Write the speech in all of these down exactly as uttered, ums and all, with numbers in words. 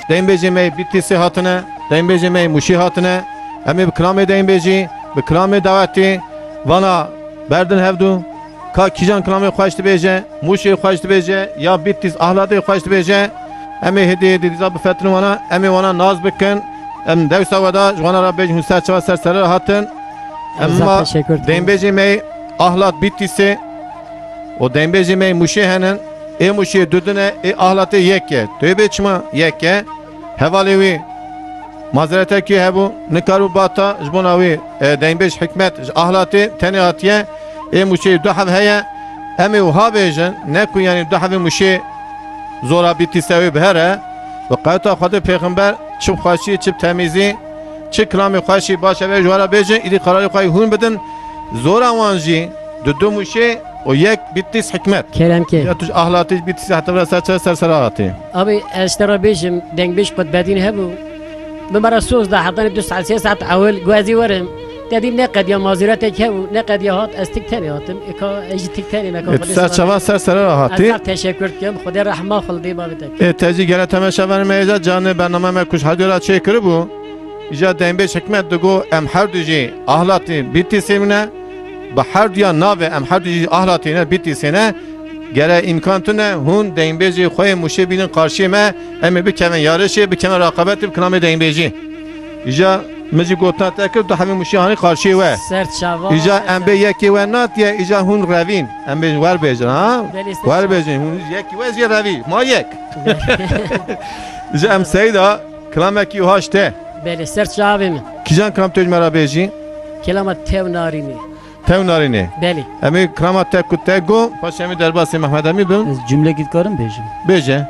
Deynbêjê me yê Bîtîsê hatine, deynbêjê me yê Mûşê hatine. Em ê bi kilamê deynbêjî, bi kilamê dawetî vana berdin hevdû. Ka kîjan kilamê xweş dibêje, Mûşê xweş dibêje, ya Bîtîs Ahlatê xweş dibêje. Em ê hêdî hêdî dîza bifetin wana, em ê wana nas bikin. Em dewsa we da ji wana re bêjin hûn ser çava ser sere re hatin. Em Zaf ma teşekkür ederim. Deynbêjê me yê Ahlat Bîtîsê û deynbêjê me yê Mûşê henin. Ê Mûşê du din e, ê Ahlatê yek e. Tu yê bê çima yek e? Hevalê wî mazeretekî hebû, nikaribû bata, ji bona wî, e, deynbêj Hikmet ji Ahlatê tenê hatiye, ê Mûşê du hev heye. Em ê wiha bêjin, ne ku yanî du hevê Mûşê zora Bîtîsê wê bi here, bi qewta Xwedê Pêxember çi bi xweşî, çi bi temîzî, çi kilamê xweşî baş e, vê ji we re bêjin, îdî qerarê xwe yê hûn bidin, zora wan jî du du Mûşê û yek Bîtîs Hikmet. Kerem ke. Ya tu ji Ahlatê ji Bîtîsê heta vira ser çava ser sere hatî. Abi, ez ji te re bêjim, dengbêj Qutbedîn hebû. Bi me re soz da, hetanî du saet, sê saet ewil, ku ez ê werim. Te dî ne qediya mazûretek hebû, ne qediya hat, ez tik tenê hatim. Ê ka, ez jî tik tenê me ka Ê, tu Xwedê ser sala çava ser sere re hatî. Ez zaf teşekkür dikim. Xwedê rehma xwe li dê bavê te ke. Ê, te jî gele temeşevanê me êza canê bername me ku ji herdû re çêkiribû. Îja dengbêj Hikmet digo, em her du jî Ahlatê Bîtîsê min e. Bi her duya navê em her du jî Ahlatê ne, Bîtîsê ne. Gere îmkan tune hûn dengbêjê xwe yê Mûşê bînin qarşiyê me, em ê bikevin yarişê, bikevin raqabetê bi kilamê dengbêjî. Îja min jî gotina te kir, du hevê Mûşê hanî qarşiyê we. Ser çava, Îja ser em bê yekê we natiye, îja hûn revîn. Em bê wer bêjin, ha? Belê, ser Wer çava. Bêjin, hûn yekî we jê revî. Ma yek. Îja em seyda, kilamekî wiha ji te. Belê, ser çavê min. Kîjan kilam tu ji me re bêjî? Kilama tev narînê. Tev narînê. Belê. Em ê kirama te ku te got, paşê em ê derbasê Mehmed Emîn bin. Ez cumlekî dikarim bêjim? Bêje. Ee,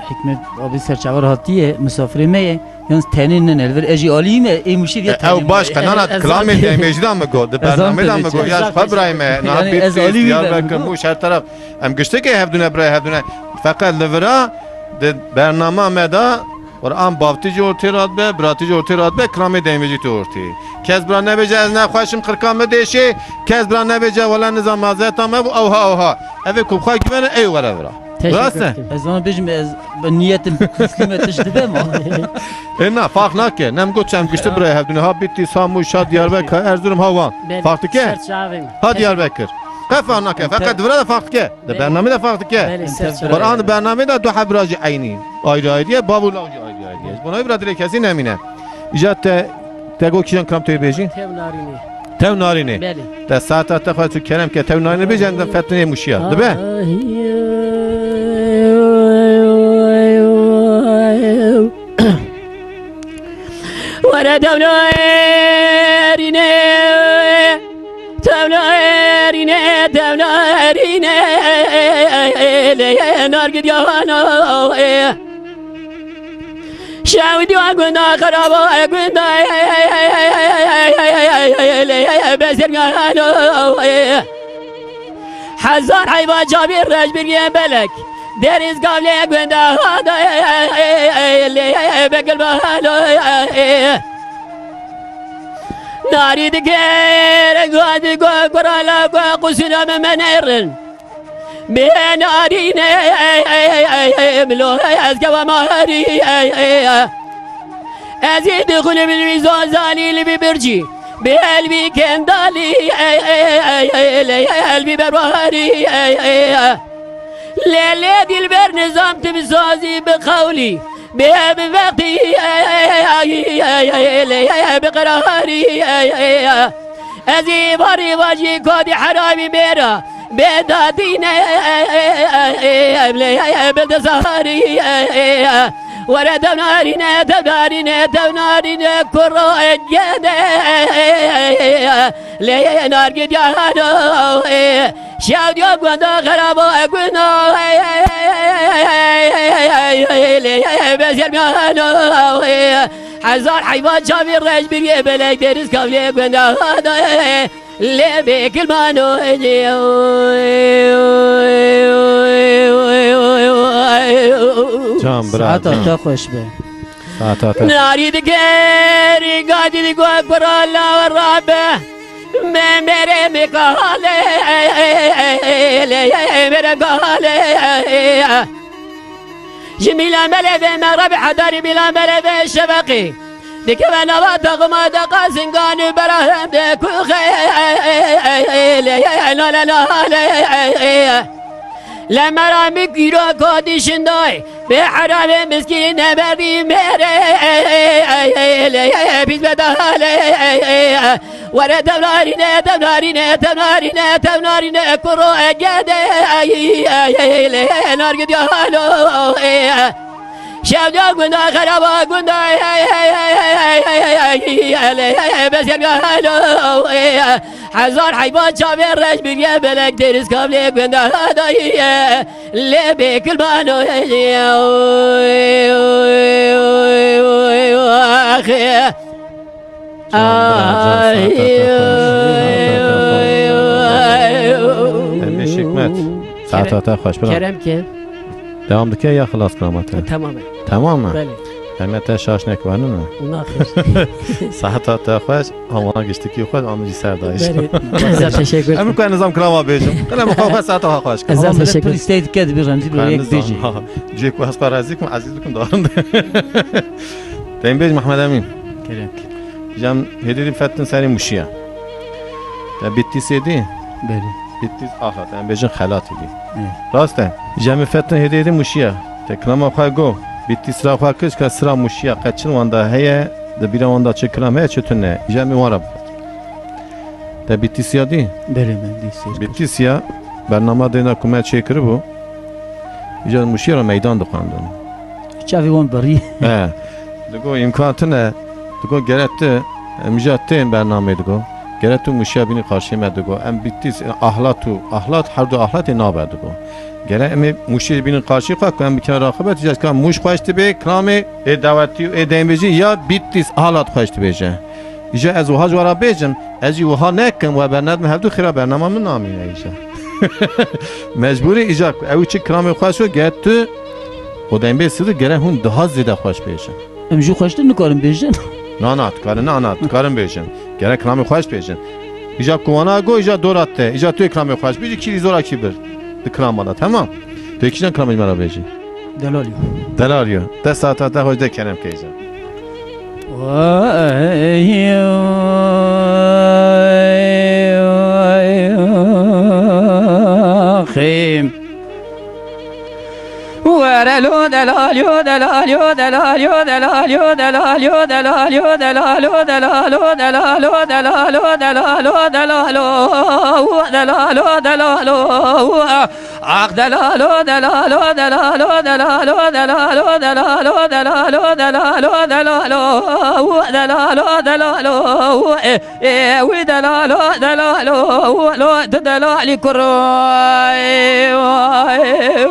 Hikmet abi ser çava re hatiye, misafirê me ye. Yalnız tenê nene, li vir ez jî alî me, ê Mûşê diye E, tenê ew baş me. Qenana, Ez kilamê alî. Demê jî da min got, di Ez bernamê da alî min got, ya ji xwe birayê me, niha Yani ez Bîtîs, alî me Diyarbekir, dedim. Mûş, her taraf. Em giştikê hevdûne, birayê hevdûne. Feqet li vira di bernama me da Quran bavtî jî ortê re dibe, biratî jî ortê re dibe, kilamê deymê jî tê ortê. Kes bira nebêje ez nexweşim, qirka min dêşê, kes bira nebêje wele nizam mazeta me bû, ewha, ewha. Ev ê ku bi xwe givene, ey were vira. Teşekkür Rast e? ederim. Ez ona bêjim, ez bi niyetim Müslüme tişt dibe ma. E na, fark nake. Nem got çem gişti birayê hevdûne. Ha Bîtîs, ha Mûş, ha Diyarbekir, ha Erzurum, ha Wan. Belê. Fark dike? Ser çavê min. Ha Diyarbekir. Qe fark nake. Em Feqet te- vira de fark dike. Di Belê. bernamê de fark dike. Belê, ser çavê. Quran di bernamê de du heb bira jî eynî. Ayrı ayrı ye, bav û law jî ayrı ayrı ye. Ji bona wî bira dilê kesî nemîne. Îja te, te got kîjan kilam tu yê bêjî? Tev narînê. Tev narînê. Belê. Te saeta te xwe tu kerem ke tev narînê bêje, em de fetinê muşiya. Dibe? Were tev narînê. Tev narîne, tev narîne, lê nar gidyana. Şew diwa gunda xeraba gunda, lê bezirgana. Hezar heyva çavî reş bir ye belek, deriz gavlê gunda hada, lê begil bana. Narî dikir, gadi go, kurala go, qusura me menerin. Bê narîne, milo, ez keva marî. Ez ê dixulim li wî zazanî, li wî bircî. Bê elbî kendalî, elbî berwarî. Lê, lê, dilber nizam tim sazî bi qewlî. Bê bi vextî, bi qerarî, ez ê barî vajî kodî heramî mêra, bê dadîne, bi dizarî. Were dewnarîne, dewnarîne, dewnarîne, kuro gede, lê nargî diyano. Şew diyo gunda xerabo gunda, bezir miyano. Hezar heyvan çavî reş bir ye belek deriz kavlê gunda, lê bê kilmano. Can bira, Saeta can. te xweş be. Saeta te. Narî diker, gadî digo, kurala rabe. Me mere me kale, mere kale. Ji mîlamelê vê merabî hedarî mîlamelê vê şeveqî. Dikeve nava taxima de qasingan û berahem de kuxê. Lale lale. Le meramî kîro kodî şindayê. Bê heravê miskîn neberdî mêrê. Biz bedalê. Were tevnarîne, tevnarîne, tevnarîne, tevnarîne, kuro egede, ey, ey, ey, lê, nar gidiya halo, ey. Şevdiya gunda, xeraba gunda, ey, ey, ey, lê, bes gidiya halo, ey. Hezar heyvan çavê reş biriye belek deriz kavlê gunda, dayı, lê bê kilmano, ey, ey, ey, ey, ey, ey, ey, ey. Can bira, can, saeta te xweş. Em bê Hikmet. Saeta te xweş, bira. Kerem ke. Devam dike ya xilas kirama te? Tamam e. Tamam mı? Belê. Em te şaş nekvanin mi? Naxir. Saeta te xweş, amana giştikî xweş, em jî ser dayîş. Belê. Zaf teşekkür. Em ku nizam kirama bêjim. Qile bi xwe xwe saeta xwe xweş. Zaf teşekkür. Pir îsteyî dike dibî remzî bi yek bêjî. Cê ku hespa rezî kim, ezîz bikim darin. Te bêj Mehmed Emîn. Kerem. Jem hêdî dî fetin serê Mûşiya. Te Bittîsê dî? Belê. Bittîs Ahlat, em bêjin Xelatê dî. Evet. Rast e. Jem fetin hêdî dî Mûşiya. Te kilama xwe go. Bittîs ra xwe kir, ka sira Mûşiya qet çin wanda heye, di bîra wanda çi kilam heye, çi tune. Jem wan ra bifet. Te Bittîsiya dî? Belê, me dî. Bittîsiya bernama dêna ku me çêkiribû. Îcar Mûşiya ra meydan dixwendin. Çavê wan birî. He. Digo îmkan tune, digo gere tu, em îcar tên bernamê digo. Gere tu Mûşiya bînî qarşî me digo. Em Bittîs, e, Ahlat û, Ahlat, her du Ahlatê nabe digo. Gere em ê Mûşiyê bînin qarşî xwe ku em bikin raqibet, îcar ka Mûş xweş dibê, kilamê ê dawetî û ê deynbêjî ya Bittîs Ahlat xweş dibêje. Îja ez wiha ji we re bêjim, ez jî wiha nekim, we bernadim hevdu xêra bernama min namîne îja. Mecbûrî îja ew çi kilamê xweş o, ger tu û dembê sidi gere hûn daha zêde xweş bêjin. Em jî xweştir nikarin bêjin. Na, na, dikarin, na, na, dikarin bêjin. Gere kilamê xweş bêjin. Îja ku wana go, îja dora te, îja tu yê kilamê xweş bêjî, kîrî zora kî bir. Di kilama de, temam. Tu yê kîjan kilamê ji me re bêjî? Delal yo. Delal yo. Dest hata te xweş de kerem keycan. Xêm. Were lo delal yo, delal yo, delal yo, delal yo, delal yo, delal yo, delal yo, delal yo, delal yo, delal yo, delal yo, delal yo, delal yo. Ax delalo, delalo, delalo, delalo, delalo, delalo, delalo, delalo, delalo, delalo, delalo, e, e, wî delalo, delalo, lo, di delalî kuro, e, e,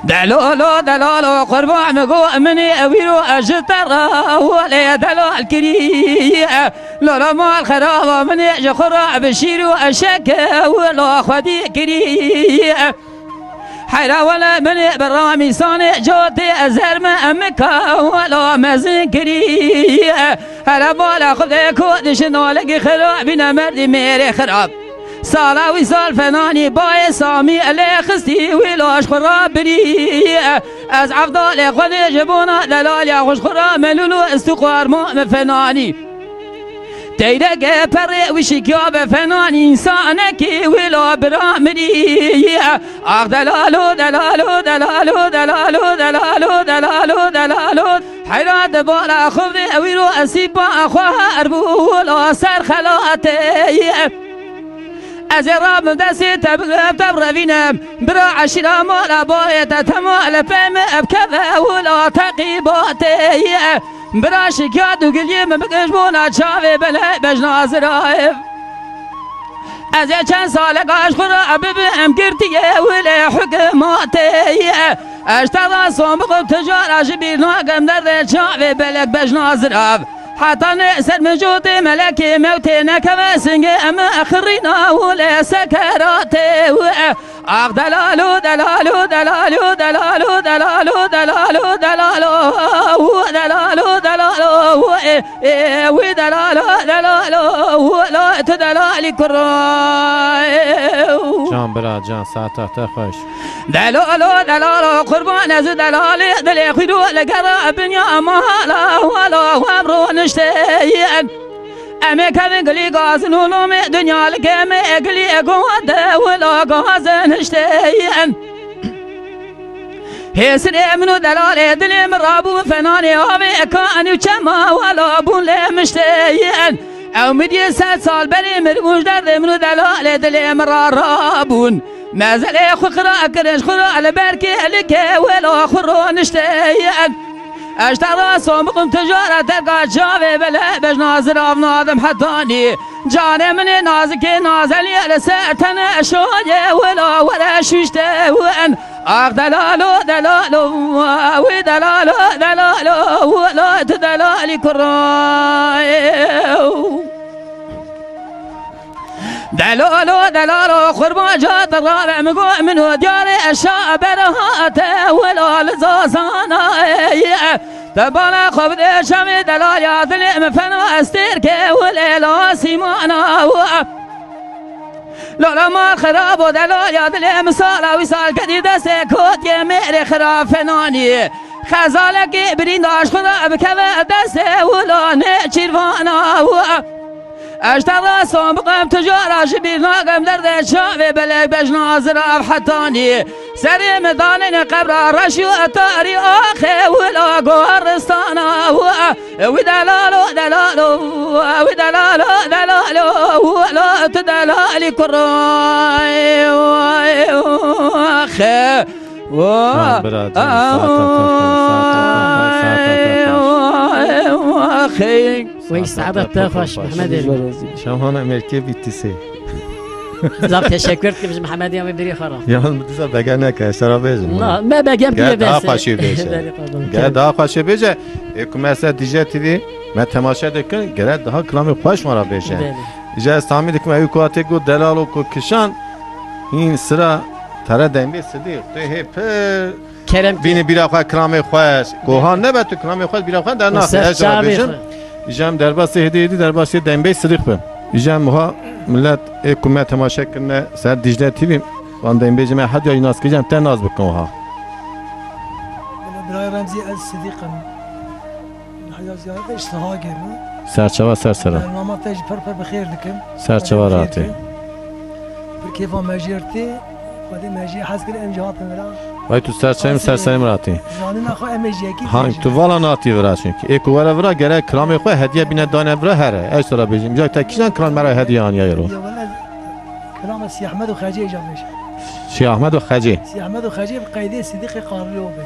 Delalo, delalo, qurban min go, min ê wîro ez ji te re, welê delal kirî. Lolo mal xeraba min ê ji xwe re bi şîr û eşek, welo xwedî kirî. Heyra wele min ê bi ramîsanê cotê ez her me emika, welo mezin kirî. Hele bala xwe de ku dişin alekî xirabîne merdî mêrê xirab. Sala wî sal fenanî bayê Samî elê xistî wî laş xwe rabirî. Ez evdalê xwe dê ji bona delaliya xwe ji xwe ra melûl û istixwar ma min fenanî. Teyreke perê wî şikiya be fenanî însanekî wî la bira mirî. Ax delalo, delalo, delalo, delalo, delalo, delalo, delalo. Heyra di bala xwe vê wî ro esîba xwe her bû la ser xelatê. Ez ê rabim destê te bigirem, te birevînim. Bira eşîra mala bayê te tema li pey min ev keve wila teqîbatê. Bira şikya du giliyê min bikir ji bona çavê belê bejna zirayê. Ez ê çend salek ji xwe re bibim girtiyê wilê hikmatê. Ez te ra son bixwim tu cara ji bîr nakim derdê çavê belek bejna zirav. Heta ne ser min cotê melekê mewtê nekeve singê em xirîna û lê sekeratê û e. Ax delalo, delalo, delalo, delalo, delalo, delalo, delalo, û delalo, delalo, û e, e, wî delalo, delalo, û lo, tu delalî kuro, e, û. Can bira, can, saeta te xweş. Delalo, delalo, qurban ez û delalê dilê xwî ro li gera binya mala wala wem ronişteyên. Em ê kevin gilî gazin û lomê dinya li kemê gilî gode wila gazin hişteyên. Hêsirê min û delalê dilê min rabû fenanê avê kanî û çema wala bûn lê mişteyên. Ew midiyê sed sal berê miribûn ji derdê min û delalê dilê min ra rabûn. Mezelê xwe xira kirin ji xwe ra li ber kêlikê wêla xwe ronişteyên. Ez ji te ra son bikim tu cara terka çavê bele bejna zirav nadim hetanî. Canê min ê nazikê nazelî li ser tene şoyê wêla were şûşte win. Ax delalo, delalo, wî delalo, delalo, wilo tu delalî kurayê. Delalo, delalo, qurban ca te rare min go min o diyarê eşa berhate wilo li zazana ye. Te bala xwe bide şemê delal ya dilê min fena estêrke wile la sîmana wa. Lola mal xirab û delal ya dilê min sala wî sal kedî destê kotiyê mêrê xirab fenanî. Xezalekê birîndaş xwe da bikeve destê wila nêçîrvana wa. Ez te rason bikim tu cara ji bîr nakim derdê çavê belek bejna zirav hetanî. Serê min danêne qebra reş û tarî axê wila goristana wa. Wî delalo, delalo, wî delalo, delalo, wilo tu delalî kurayê, axe. Can bira, can, saeta te xweş, saeta te xweş, saeta te xweş. Axê. Wey, saeta te xweş, Mehmet Elî. Şahane, merkê bittisi. Zaf teşekkür dikim ji Mehmet Elî ve birî xwe re. Ya, dîsa bege neke, şera bêjin. Na, me begem Gel diye daha bes. Xweşî bêje. Belê, pardon. Gel daha xweşî bêje. E, ku me ser Dicle T V, me temaşe dikin, gere daha kilamê xweş me ra bêje. Belê. Îca ez tahmîn dikim, ew ku hatê got delal û ku kişan, hîn sira tere dembê Sidîq. Tu hê pir Kerem ki. Bînî bîra xwe kilamê xweş. Gohan nebe tu kilamê xweş bîra xwe dernaxe. Ser Ez jara çavê bêjim. Xwe. Îja em derbasê hêdî hêdî derbasê dembê Sidîq bin. Îja em wiha millet ê ku me temaşe kirine ser Dicle T V. Wan dembê ji me hediya nas kijem te nas bikin wiha. Wele birayê Remzî ez Sidîq im. Heya ziyarete ji Sihagê me. Serçava ser sera. Bernama te jî pir pir bi xêr dikim. Serçava Em rahatê. Xêr dikim. Pir kêfa me jê r tê. Xwedê me jê hez kir em jî hatin vira. Vay tu serçayê min, serçayê min ratî. Zanîna xwe em ê ji yekî Hang bêjin. Tu vala natî vira çünkü. Ê ku were vira gerek kilamê xwe hediye bîne dane vira here. Ez sana bêjim. Îca te kîjan kilam me ra hediye aniya yero? Ya wele kilama Sî Ehmed û Xecê îca bêje. Sî Ehmed û Xecê. Sî Ehmed û Xecê bi qeydê Sidîqê Qarlî bê.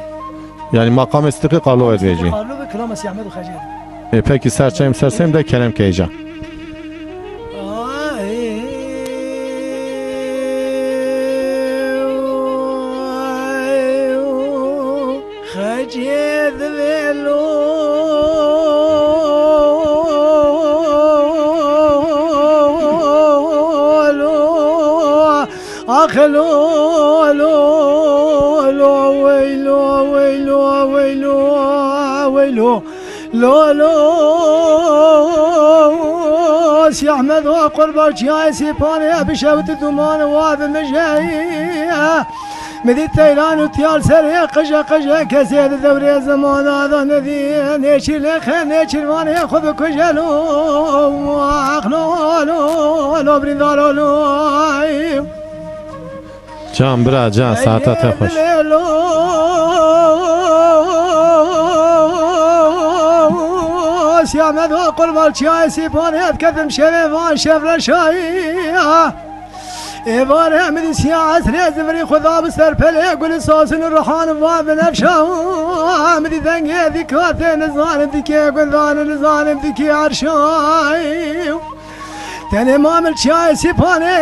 Yani maqamê Sidîqê Qarlî bê dibêjî. Qarlî bê kilama Sî Ehmed û Xecê. E, peki serçayê min, serçayê min de kerem ke îca. Xecê divê lo, lo, ax lo, lo, lo, wey lo, wey lo, wey lo, wey lo. Lo, lo, Sî Ehmed wa qurba çiyayê Sîpanê, bi şewt û duman wa bi mijeyê. Mi dî teyran û tiyal serê qije qije, kesê di dewrê zemana da nedî. Nêçîr lê xe, nêçîrvanê xwe bikuje lo. Ax lo, lo, lo, birîndaro lo. Can bira, can, saeta te xweş. Sî Ehmed wa qurban çiyayê Sîpanê, ez ketim şevê van şev reşayî. Êvarê min dî siya esrê zivirî xwe da bi ser pelê, gulî sasin û rihan va binefşa. Min dî dengê dîkatê nizanim dîkê gundan û nizanim dîkê erşayî. Tenê mamil çiyayê Sîpanê,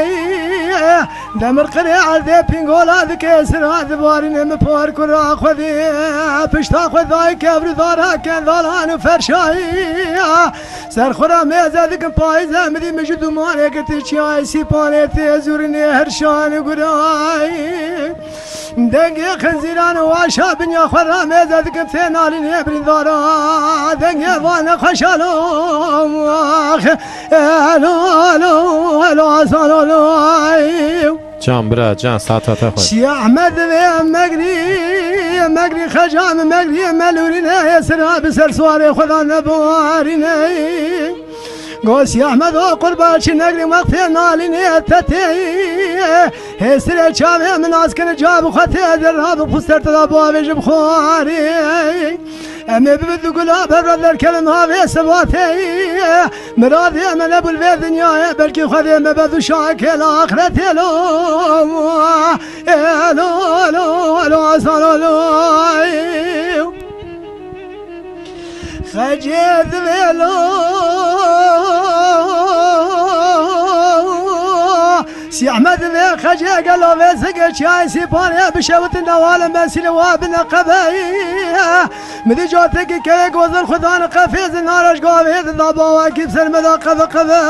demir qirê erdê pîngola dike, sira dibarîne min par kura xwedî. Pişta xwe dayê kevr û dara kendalan û ferşayî. Ser xwe ra mêze dikim payîze, min dî min ji dumanê girtî çiyayê Sîpanê tê zûrinê hirşan û gurayî. Dengê xinzîran û aşa binya xwe ra mêze dikim tê nalînê birîndara. Dengê van nexweşa lo, ax, elo, elo, elo, Hasan, elo, ay. Can bira, can, saeta te xweş. Sî Ehmed vê megrî, megrî xecan, megrî melûrîne, sira bi ser suarê xwe da nebiwarîne. Go Sî Ehmed o qurbaçî negrî wextê nalîne tetê. Hêsirê çavê min nas kine ca bi xwe tê, ez ê rabim xwe ser te da bavêjim xwarê. Em ê bibin du gula bevra derkevin havê sibatê. Miradê me nebûl vê dinyayê, belkî Xwedê me be du şakê li axretê lo. Elo, elo, elo, asano lo. Xecê divê lo. Sî Ehmed vê xecê gelo vê zigê çiyayê Sîpanê bişewitin newale mesîlê wa bine qebeyê. Min dî catekî keyê gozin xudan qefêzin nareş gavê dida bawakî ser me da qeve qeve.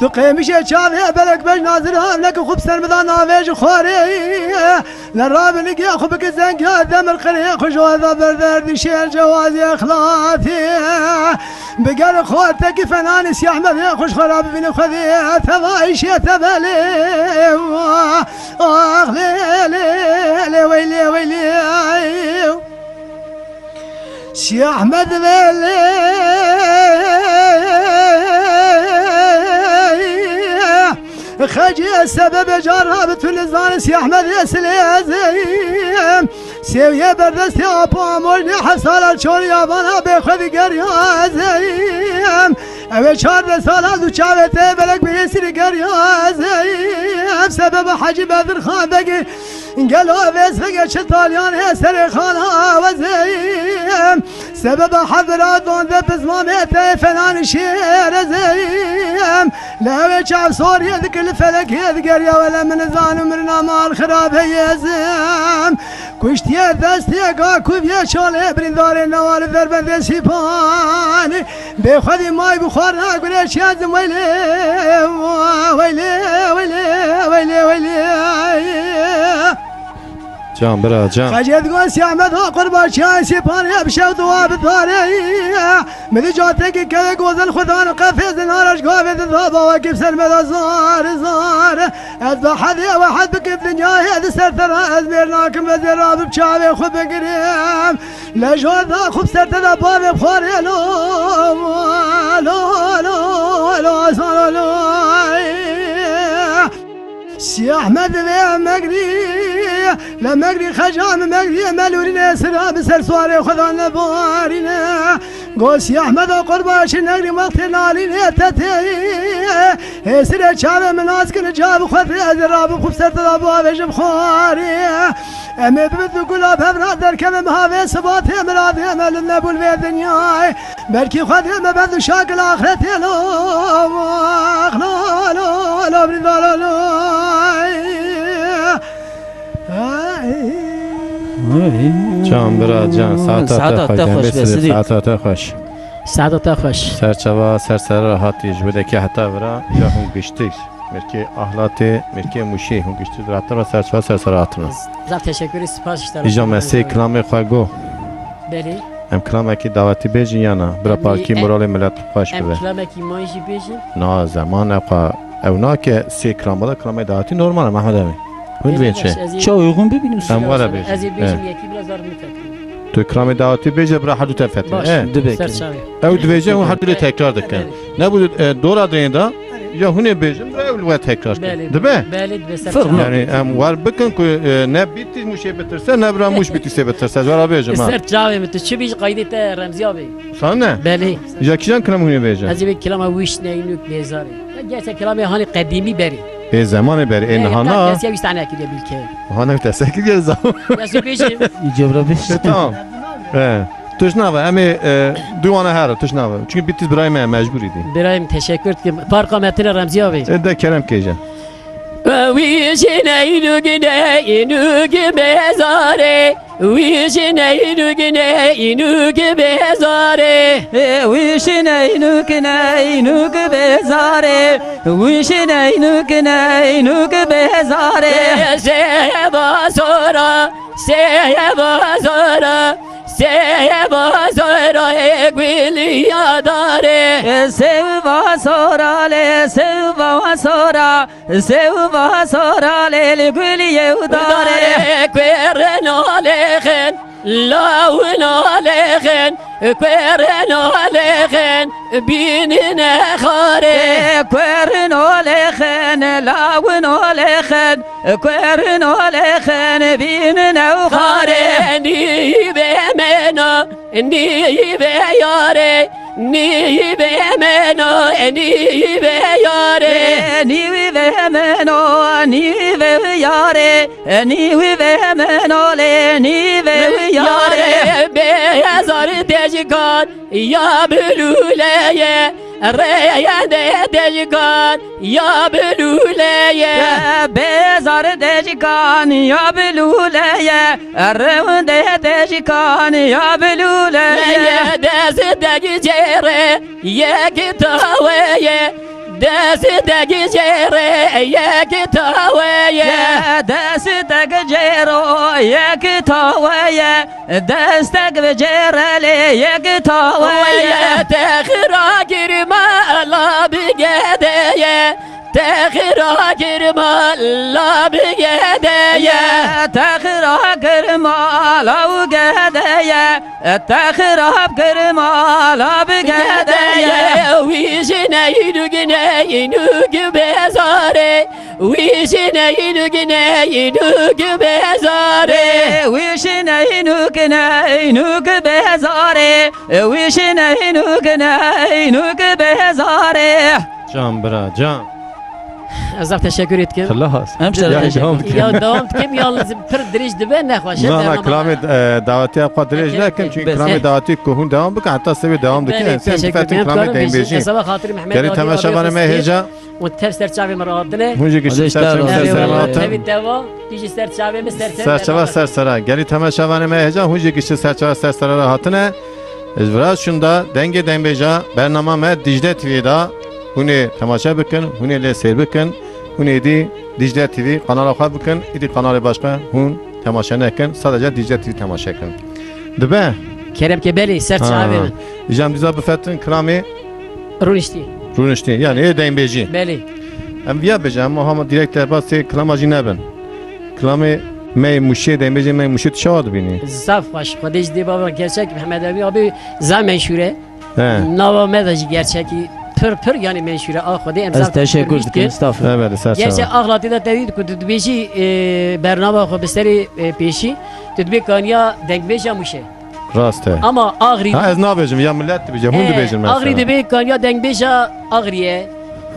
Tu qêmişê çavê belek bej nazir hamlek xub ser me da navê ji xwarê. Li rabiligê xwe bike zengê demir qirê xwe ji weza berderdî şêr cewazê exlatê. Bi ger xortekî fenanî Sî Ehmedê xwe ji xwe re bibîne Xwedê teva îşê te belê. Ax lê lê lê weylê weylê. Sî Ehmed vê lê. Xecê sebebe cara bi tu nizane Sî Ehmed ê silêzê. Sêwiyê berdestê apo amojnê hesala çor yabana bê xwe digeriya ezeyim. Ew ê çardeh sala du çavê te belek bi yêsî digeriya ezeyim. Sebebe Hecî Bedirxan Begî gelo vê sege çi talyan hê serê xana wezeyim. Sebebe hevira donde pizmamê te fenan şêrezeyim. Lewê çav soriyê dikir li felekê digeriya wele min zanim mirina mal xirab heyezim. Kuştiye destê ga kuvye çalê brindarê newali derbendê sîpanî. Bê xwedî may bi xwar nagure çiyazim weylê. Weylê, weylê, weylê, weylê. Can bira, can. Xecê digo Sî Ehmed ha qurbaçiyayê sîpanê bi şew dua bi tarê. Min dî catekî keyê gozel xudan qefêzin araş gavê dida bawekî bi ser me da zar, zar. Ez bi hedê we hed bikim dinyayê di ser te re ez mêr nakim ez ê rabim çavê xwe bigirim. Lê ji we da xwe bi ser te de bavê bi xwarê lo, lo, lo, lo, lo, lo. Sî Ehmed vê megrî, le megrî xecan megrî melûrîne sira bi ser suarê xwe da nebarîne. Go Sî Ehmed o qurbaşî negrî wextê nalîne tetê. Hêsirê çavê min nas kine ca bi xwe tê ez ê rabim xwe bi ser te da bavêjim xwarê. Em ê bibin du gula bevra derkevin havê sibatê miradê me li nebûl vê dinyayê. Belkî Xwedê me be du şakil axretê lo. Ax lo, lo, lo, brî da lo, lo. Can bira, can, saeta te Saeta xweş, te xweş, Dembê Sirê, Sirî. Saeta te xweş. Saeta te xweş. Ser çava, ser sere re hatî ji widekê heta vira, ya hûn giştî. Mirkê Ahlatê, Mirkê Mûşê, hûn giştî dihatin re ser çava ser sere hatin re. Zaf teşekkür, spas ji te re. Îja me sê kilamê xwe got. Belê. Em kilamekî dawetî bêjin ya na? Bira Em parkî ê, em moralê milet xweş Em bibe. kilamekî mayî jî bêjin. Na, zeman ew qa-, ew nake sê kilam bala, kilamê dawetî normal e, Mehmet Emîn. Hûn Belê, dibên çi? baş, ez ê Çawa uygun bibînim? Em were bêjin. Ez ê bêjim He. yekî biraz zar min tekrî. Tu kilamê dawetî bêje, bira herdû te fetin. Baş, E. Dibe ser ki. çavê. Ew dibêje, hûn herdû lê tekrar dikin. Evet. Ne bu, e, dora dayên da, ya hûn ê bêjin, bira ew li we tekrar kin. Belê, Dibe? belê, dibe ser Fırma. çavê. Yani em war bikin ku, e, ne Bitîs Mûşê bitirse, ne bira Mûş Bitîsê bitirse. Ez wara bêjim ha. Ser çavê min tu çi bîj qaydê te Remziya bê. Sane? Belê. Ya kîjan kilam hûn ê bêjin? Ez ê bê kilama wîş neynûk bêzarê. Ya gerçek kilamê hanê qedîmî berê. Ê zemanê berê, ê E, niha ta na. Kes ya wîş tane kiriye bilke. Hana te sekir gel zaman. Ya sê bêjim. Cevra bêj. E, tamam. E, tu ji nava, em ê, e, duwana her, tu ji nava. Çünkü Bitîs birayê me mecbur îdî. Birayê min teşekkür dikim. Parka Metine Remziya bê. E, de kerem kêje. Wî jî neynûk, neynûk bêzarê. Wî jî neynûk, neynûk bêzarê. Wî jî neynûk, neynûk bêzarê. Wî jî neynûk, neynûk bêzarê. Sê bazora, sê bazora. Tê va sora ê gulî ya darê. Sewva sora lê, sewva sora, sewva sora lê li gulî yew darê. Darê kuêrin alêxin, lawin alêxin, kuêrin alêxin, bînine xarê. Kuêrin alêxin, lawin alêxin, Kuerin olexen bînin ew xarê. Xarê nîvê meno, nîvê yarê, nîvê meno, nîvê yarê. Nîvê meno, nîvê yarê, nîvê meno lê nîvê yarê. Yarê bêzar teckan, Ya bilûleye, reyende teckan, ya bilûleye. Bêzar teckan, ya bilûleye, rewende teckan, ya bilûleye. Dest degicêre, yek taweye, Dest degicêre yek taweye. Ye dest degicêro yek taweye. Dest degicêre lê yek taweye. Weye texira girma la bigedeye. Texira girma la bigedeye. Ye texira girma la gedeye. Te xirab kir mala bi gedeye. Wî ji neynûk neynûk bezarê. Wî ji neynûk neynûk bezarê. Wî ji neynûk neynûk bezarê. Wî ji neynûk neynûk bezarê. Can bira, can. Ez zaf teşekkür etkim. Xilas. Em şeref Ya, teşekkür devam etkim. Ya, devam etkim, yalnız pir dirêj dibe, nexweş e, Na, na, bernama. Kilamê, e, dawetiya xwe dirêj Peki, nekin, peki. Çünkü Bes, kilamê eh. Dawetî ku hûn devam bikin, heta sêvê devam dikin. Belê, Em sê teşekkür bifetin ederim. Kilamê Karım, Dembêjî. ez zava xatirî Mehmet Gelî Abî temaşevanê Abî me Sîdîq. Hêja. Û tev ser çavê min rahatine. Hûn jî giştin Xwedê ser çavê min ser Eyvallah. Rahatine. Tevî deva, tu jî ser çavê min ser ser Ser çava beraber. Ser sera. Gelî temaşevanê me hêja, hûn jî giştin ser çava ser sera rahatine. Ji vira şunda dengê dengbêja bernama me Dicle T V da. Hûn ê temaşe bikin, hûn ê lê seyr bikin, hûn êdî Dicle T V kanala xwe bikin, êdî kanalê başqa hûn temaşe nekin, sadece Dicle T V temaşe kin. Dibe? Kerem ke belê, ser Ha. çavê min. Îja em dîsa bifetin kilamê Rûniştî. Rûniştî, yani ê deynbêjî. Belê. Em viya bêje, em hema direkt derbasê kilama jî nebin. Kilamê me yê Mûşê, deynbêjê me yê Mûşê tu çawa dibînî? Zaf xweş, Xwedê ji dê bava gerçek Mehmed Emîn abi zaf meşhûr e. He. Nava me de jî gerçekî pir pir, yani meşhûr e. A Xwedê em Ez zaf teşekkür pir dikim, dikim. Estağfurullah. Evet, ser Gerçi çava. Axlatê de tevî ku tu dibêjî, e, bernama xwe bi serê, e, pêşî, tu dibê kaniya dengbêja Mûşê. Rast e. Ama Axrî Ha, ez nabêjim, ya millet dibêje, hûn He, dibêjin mesela. Axrî dibê kaniya dengbêja Axrî ye.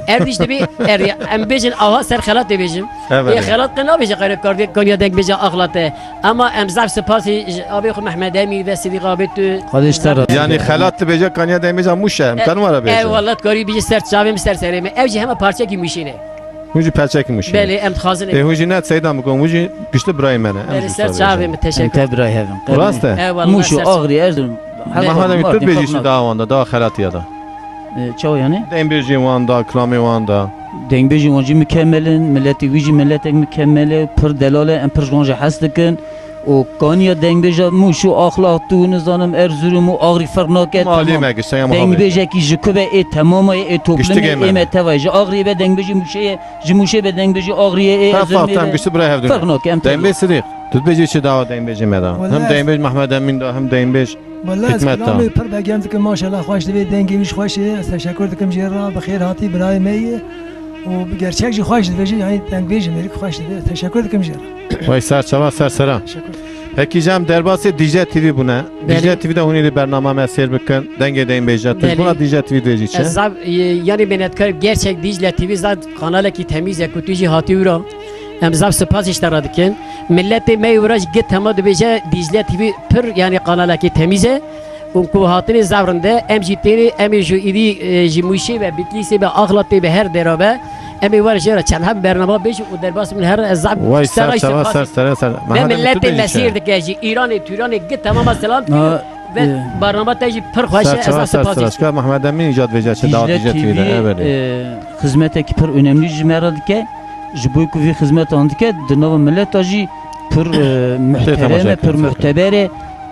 Erdîş dibê Erdî. Em bêjin aha ser xelat dibêjim. Evet. Ê xelat qe nabêje qeyre kardê kaniya dengbêja Axlat e. Ama em zaf spasî ji abê xwe Mehmed Emî ve Sidîq abê tu. Xwedê ji te razî Yani be. Xelat dibêje kaniya dengbêja Mûşe, em E, karin wara bêje. E, welat karî bêje ser çavê min ser serê min. Ew jî hema parçekî Mûşê ne. Hûn jî perçekî Mûşê. Belê, em dixwazin. Ê, hûn jî ne seyda min gon, hûn jî giştî birayê me ne. Em Belê, jî ser çavê min, teşekkür. Em te birayê hev in. Rast e. E, wala Mûşo, ser çavê. Axrî, Erzurum. Her Mahmud Emîn, tu Mardin, dibêjî Xornat. Çi dawan da, da xelatî ya da. E, çawa yani? Dengbêjê wan da, kilamê wan da. Dengbêjê wan jî mükemmel in, miletê wî jî miletek mükemmel e, pir delal e, em pir ji wan jî hez dikin. û kaniya dengbêja Mûş û Axlat û nizanim Erzurum û Axrî ferq nake, Malê temam. Me giştaya muhabê. Dengbêjekî ji ku be ê temama ye, ê toplumê Giştikê me ê ne. Me teva ye. Ji Axriyê be dengbêjî Mûşê ye, ji Mûşê be dengbêjî Axriyê ê, Ferq Erzurumê tam be. Gişti bira hevdin. Ferq nake, em Dengbêj tevî. Sidîq, tu dibêjî çi dawa dengbêjê me da? Wala Hem ez dengbêj Mehmed Emîn da, hem dengbêj Wala ez Hikmet da. Kilamê pir begem dikim, maşallah xweş divê, dengê wî jî xweş e. Ez teşekkür dikim jê re, bi xêr hatî birayê me ye. Û bi gerçek jî xweş dibêje, yani dengbêjê mêrik xweş dibe. Teşekkür dikim jê re. Wey ser çava ser sera. Teşekkür. Pekî, cem derbasê Dicle T V bûne. Belê. Dicle T V de hûn ê bernama me sêr bikin. Dengê dengbêja. Tu Belê. Buna Dicle T V dibêjî çi? Ez zaf, e, yani minnetkarim. Gerçek Dicle T V zaf kanalekî temiz e, ku tu jî hatî wira. Em zaf spas ji te re dikin. Miletê me yê wira jî git hema dibêje Dicle T V pir, yani kanalekî temiz e. Û ku hatinê zaf rind e, em jî têrê, em ê ji îdî, e, ji Mûşê ve, Bitlîsê ve, Axlatê ve, her dera ve, em ê werin jê re çend heb bernama bêjin û derbas min her ez zaf Vay, ser çava, ser sera, ser. Ve Mehmet Emîn, tu miletê dibêjî me çi? Sêr dike jî, Îranê, Tûranê, git temama selam Ha, dikin ve e, bernama te jî pir xweş e, ez zaf spas dikim. Ser çava, ser sera. Mehmet Emîn îca dibêje çi da Dicle Dicle T V, T V de, evet. E, xizmetekî pir önemli ji me re dike. Ji bo ku vî xizmetan dike, di nava mileta jî pir, e, muhterem e, pir muhteber e.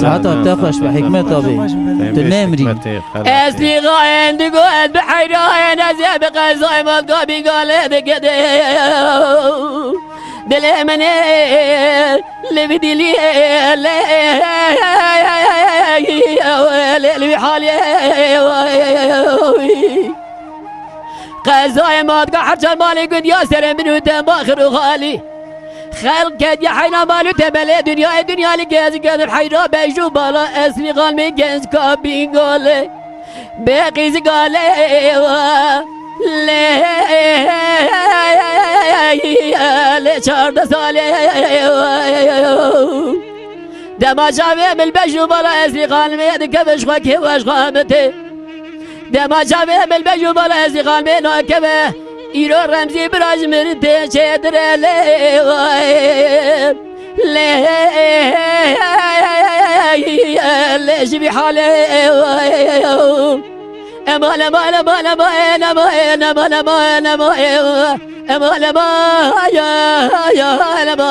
Saeta te xweş be, Hikmet abi. Tu nemrî. Eslî xayên digot bi heyran ez ê bi qezayê Malka Bîngale digede. Dilê min ê li vî dilî lê lê li vî halê. Qezayê Malka her çar malê gund ya serê min û te baxir û xalî. Xelk kediye heyra mal û temelê dinyayê, dinya li gez gedir heyra bej û bala Eslî xanimê genc ka Bîngale. Bê qîzî galê wa lê lê çardeh salê wa. Dema çavê min bej û bala Eslî xanimê dikeve ji xwe kê we ji xwe mitê. Dema çavê min bej û bala Eslî xanimê nakeve. Îro Remzî bira ji min tê çêdire lê wa. Lê lê ji vî halê wa. Ema lema lema lema lema lema lema lema lema lema ya ya lema.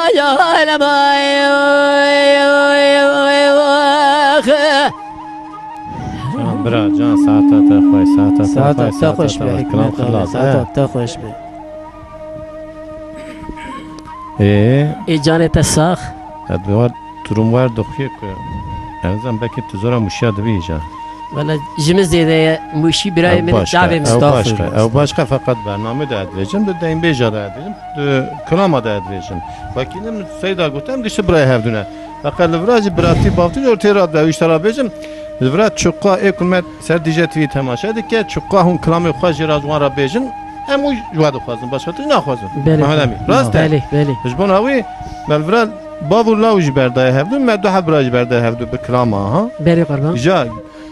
Can bira, can, saeta te xweş, saeta te Saeta xweş, te saeta xweş te be, xweş. Kilam Hikmet abi, xilas, saeta he. te xweş be. Ê? Ê canê te sax. Edwar durum wer doxuye ku. Enzan belkî tu zora muşiya dibî îca. Wele ji min zêde ye muşî birayê Ew min başka, çavê min. ew başka, Estağfurullah. ew başka, feqet bername de edvêjim, di deynbêja de edvêjim, di kilama de edvêjim. Wekî min seyda gotem, gişti birayê hevdû ne. Feqet li vira jî biratî bavtî jor tê radbe, ew îşte ra bêjim. Li vira çuqa ê ku me ser Dîcle T V temaşe dike, çuqa hûn kilamê xwe jê ra ji wan re bêjin, em û ji we dixwazin, başqa tişt naxwazin. Belê, Mehmet Emîn, belê. rast e? Belê, belê. Ji bona wî, me li vira bav û law jî berdaye hevdû, me du heb bira jî berdaye hevdû bi kilama, ha? Belê qurban. Îja,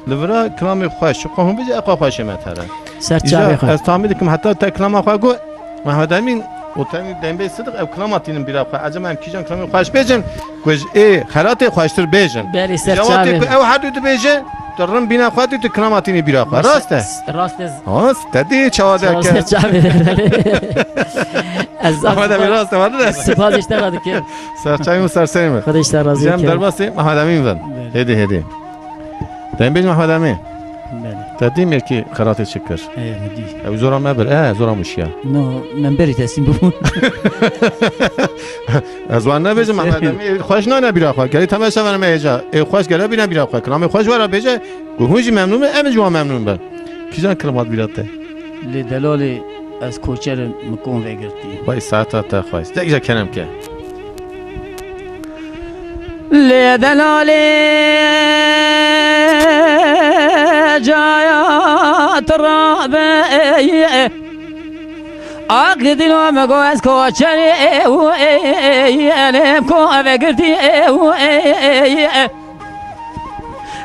li vira kilamê xweş, çuqa hûn bêjin, eqwa xweşê me tere. Ser Îja, çavê xwe. ez tahmîn dikim, heta te kilama xwe got, Mehmet Emîn û tenî Dembê Sidiq ev kilama tînin bîra xwe. Ecem em kîjan kilamê xweş bêjin, ku ji ê xelatê xweştir bêjin. Belê, ser Cewatê çavê. ku ew her du dibêje, tu rin bîna xwe dî, tu kilama tînî bîra xwe. Rast e? Rast e. Rast, te dî çawa Çawa derke. ser çavê. Ez Ahmet Emîn, rast e, var ne? Spas işte radik. Ser çavê min, ser serê min. Xwedê işte razî Cem ke. derbasê Mehmet Emîn bin. Belê. Hêdî, hêdî. Dembêj Mehmed Emîn. Belê. Te dî mêrkî xelatê çi kir? Ê, min dî. Ew zora me bir, e, zora muşiya. No, min berî teslîm bûbûn. Ez wan nebêjim, Mehmed Emîn, ê xweş nane bîra xwe. Gelî temeşe verim êca. Ê xweş gele bîne bîra xwe. Kilamê xweş were bêje, ku hûn jî memnûn bin, em jî wan memnûn bin. Kîjan kilamat bîra te? Lê delalê ez koçer im, min kon vegirtî. Vay saeta te xweş. Tek ja kerem ke. Lê delalê caya tirabe. Ak dilo me go ez koçerê û elê ko vegirtî û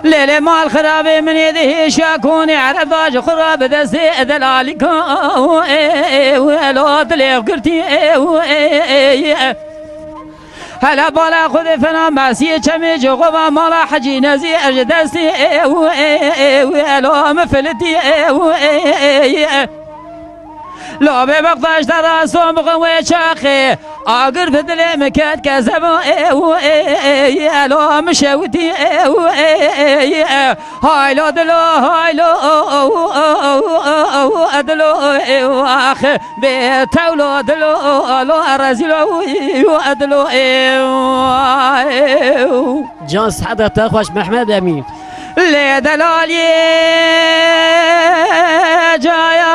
Lê lê mal xirabê min ê dihêşa konê ereb da ji xwe ra bi destê delalîka û ê û elo dilê girtî ê û ê ê ê. Hele bala Xwedê fena mesiyê çemê ji xwe va mala Hecî Nezî ez ji destê ê û ê ê û elo min filitî ê û ê ê ê. Labê bexdaş de raso bixin wê çaxê. Agir bi dilê min ket kezebo ê û ê ê ê. Elo min şewitî ê û ê ê ê. Haylo dilo haylo dilo ê ax. Bê tewlo dilo lo rezîlo û dilo ê. Can sehda te xweş Mehmed Emîn. Lê delaliyê caya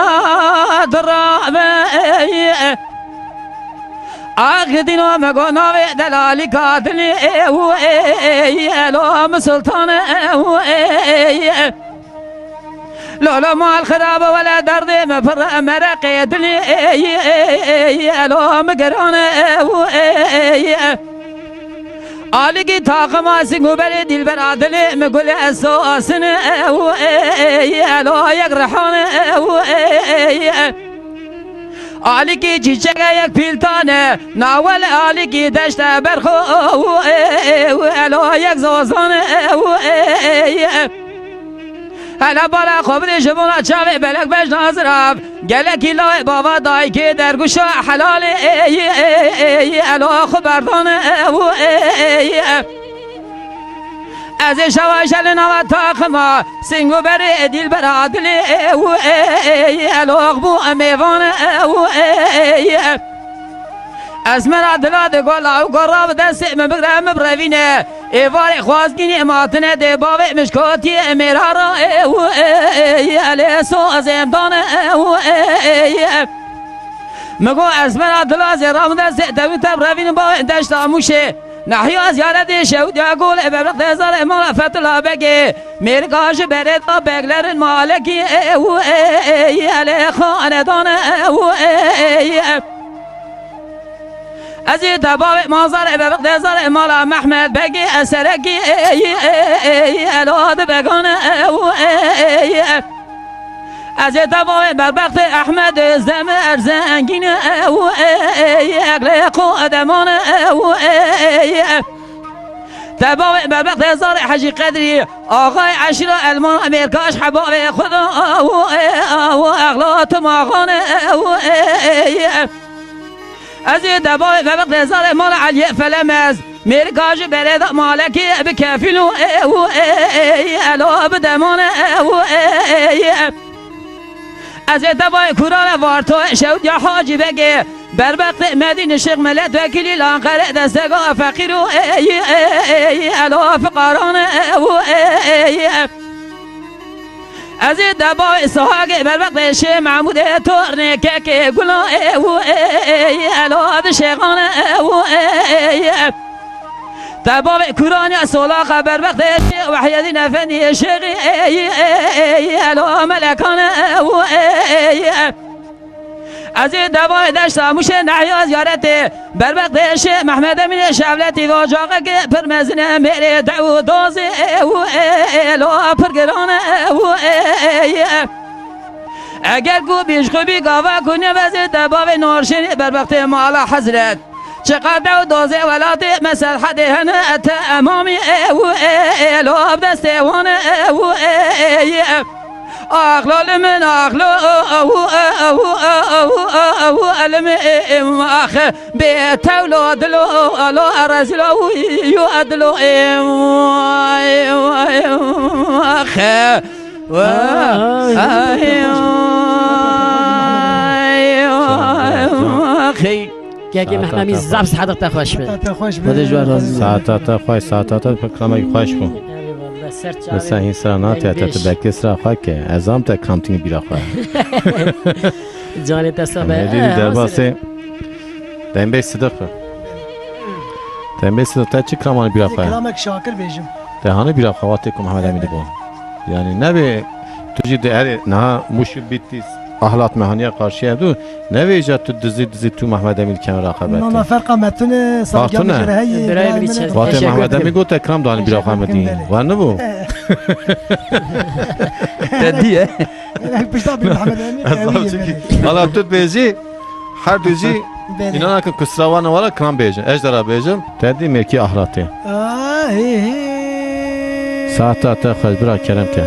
dirabe. Ax dîno me go navê delalî kadilî û ê elo min sultan û ê. Lolo mal xirabe wele derdê me pir mereqê dilî elo min gerane û ê. Aligî taqima sîngûberê dîlbera dilê min gule sasine û ê elo yek rihane û ê. Aligî çîçeke yek pîltane nawel aligî deşte berxo û ê elo yek zozane û ê. Hele bala xwe bidê ji bona çavê belek beş nazirav. Gelekî lawê bava dayikê derguşa helalê ê, ê, ê, ê, elo xwe berdane û ê, ê, ê. Ez ê şewa şelê nava taxima sîngûberê dîlbera dilê û ê, ê, ê, elo xwe bû mêvan û ê, ê, ê. Esmera dila de gola û gora bi destê min bigre min birevîne. Êvarê xwazgînê matine dê bavê min ji kotiyê mêra ra ê û ê ê ê lê so ez êm dane ê û ê ê ê. Min got esmera dila zê ra min destê tevî te birevîne bavê deşta Mûşê. Nehya ziyaretê şewdiya gol e bebrek dezar e mala Fetila Begê. Mêrika ji berê da beglerin malekî ê û ê ê ê lê xanedane ê û ê ê ê. Ez ê te bavê mazarê bebek dezarê mala Mehmed Begê Eserekî ê ê ê ê ê elo di begane ê û ê ê ê. Ez ê te bavê berbextê Ehmed Zeme Erzengîn ê û ê ê ê eglê xo edemane ê û ê ê ê. Te bavê berbek dezarê Hecî Qedrî Axay eşîra Elman Mêrkaş hebavê xwe da û ê û exlatim axane û ê ê ê. Ez ê debavê bebek dezarê mala Eliyê Felemez. Mêrika ji berê da malekê bi kefîn û ê û ê ê ê elo bi demane û ê ê ê. Ez ê debavê kurane Varto şewdiya Hacî Begê. Berbextê Medîn Şêx milletvekîlî Lanqerê destega feqîr û ê ê ê ê elo fiqarane û ê ê ê. Ez ê debavê Sihagê berbextê Şê Mehmûdê tornê kekê gula ê û ê ê ê elo di şêxane û ê ê ê. Te bavê Kuraniya Solaxa berbextê Şê Wehyedîn Efendî Şêxî ê ê ê ê elo melekane û ê ê ê. Ez ê debavê deşta Mûşê nehya ziyaretê. Berbek deşê Mehmed Emînê şevletî ve ocaqekê pir mezin e mêrê dew û dozê û ê ê lo pir giran e û ê ê ye. Eger ku bîj xwe bî gava ku nêvezê debavê Norşênê berbextê mala Hezret. Çiqas dew dozê welatê me serhedê hene ete emamî û ê ê lo bi destê wan e û ê ê ye. Ax lali min ax lo, ax, ax, ax, ax, ax, alim, ax, bê tewlo dilo, alo rezilo, yo dilo, ax, ax, ax. Kekê Mehmemî zaf seheta te xweş be. Te xweş be. Xwedê ji we razî be. Saeta te xweş, saeta te pir kilamekî xweş bû. Erê wele, ser çavê. Mesela hîn sira nate, te tu belkê sira xwe ke. Ez am te kilam tînî bîra xwe. Canê te sax be. Medî derbasê. Dembê Sidiq be. Dembê Sidiq te çi kilam anî bîra xwe? Kilamek Şakir bêjim. Te hanî bîra xwe, wextê ku Mehmed Emîn dibû. Yani nebê tu jî di erê niha Mûş û Bîtîs, Ahlat me haniye qarşiye du, nevêja tu dizî dizî tu Mehmed Emîn kenara xebetî. Mama ferqa me tune, sagiya me jere heye. Birayê min çe. Vatê Mehmed Emîn got te kilam danî bîra xwe me dî. Wan nibû? Te diye. Pişta bî Mehmed Emîn. Hala tu bêjî. Her du jî, belê, înan nakin ku sira wan e wala kilam bêjin. Ez jî te ra bêjim. Te dî mêrkî Ahlatê. Saeta te xweş bira kerem ke.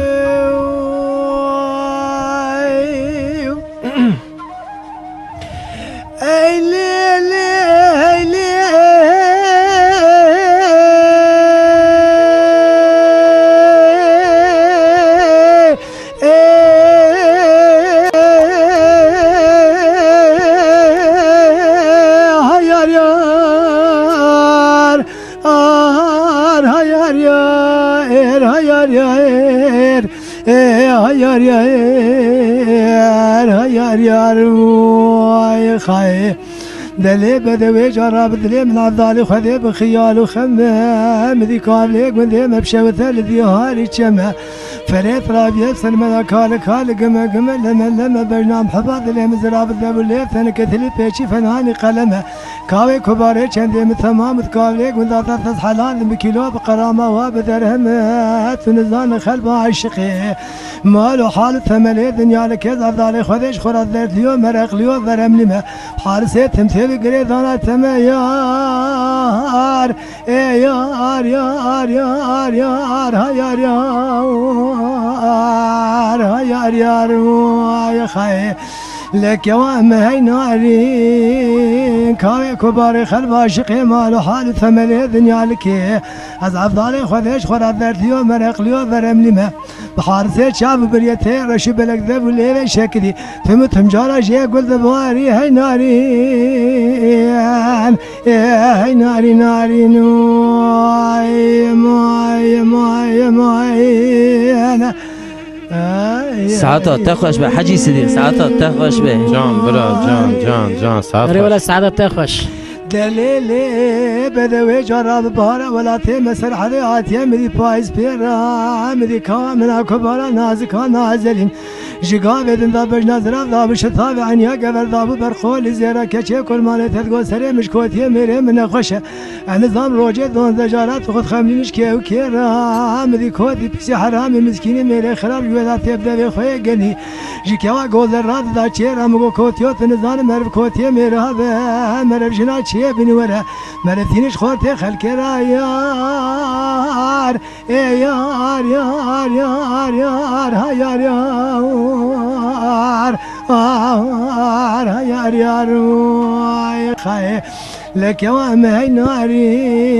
Ey lê lê, ey lê. Ê, ha yar yar, ar ha yar yar, ha yar yar, ê, ha yar yar, ha yar yar, vay xay. Delê bedewê cara bi dilê min a dalî Xwedê bi xiyal û xem me. Min dî kavlê gundê me bi şewite li dîharî çeme. Ferêt rabiye ser me da kale kale gime gime leme leme bejnam heba dilê min zira bi devulê tenike tilî pêçî fenhanî qeleme. Kavê kubarê çendê min temam û kavlê gunda da tez helal min kîlo bi qerama wa bi derheme. Tu nizane xelba aşiqê. Mal û hal û temelê dinya li kêz evdalê Xwedê ji xwe re derdliyo, mereqliyo, veremlî me. Harisê timsê bi girê dana teme yar. Ê yar, yar, yar, yar, ha yar, yar, ha yar, yar, ay xay. Leke wa me hey narîn, kawê ku barê xelb aşiqê mal û hal û temelê dinya likê. Ez evdalê Xwedê ji xwe re derdiyo, mereqliyo, veremlî me. Bi harisê çav û biriyê tê reş û belek dev û lêvê şekilî. Tim û tim cara jê gul dibarî hey narîn. Ê hey narî narîn, ay, may, may, may. Ay, Saeta ay, te xweş be, ay. Hecî Sidî, saeta te xweş be. Can, bira, can, can, can, saet Erê xweş. Wele saeta te xweş. Delê lê bedewê cara bi bahara welatê me ser hedê hatiye, mi dî payîz pê ra, mi dî kawa min a kubara nazika nazelîn. Ji gavê din da bejna zirav da bi şitavê eniya gever da bi berxolî zêra keçê kurmanê te digo serê min ji kotiye mêrê min nexweş e. Ez nizam rojê donzdeh jara tu xwe dixemlînî ji kê û kê re. Min dî kotî pîsî heramî miskînî mêrê xirab ji wê da têp devê xwe yê genî. Ji kewa gozer radida çê re min got kotiyo tu nizanim meriv kotiye mêrê have. Meriv jina çiyê binî were. Meriv tînî ji xortê xelkê ra yar. Ê yar, yar, yar, yar, ha yar, yar, ar, ha yar, yar, ay xayê. Leke wa me hey narîn,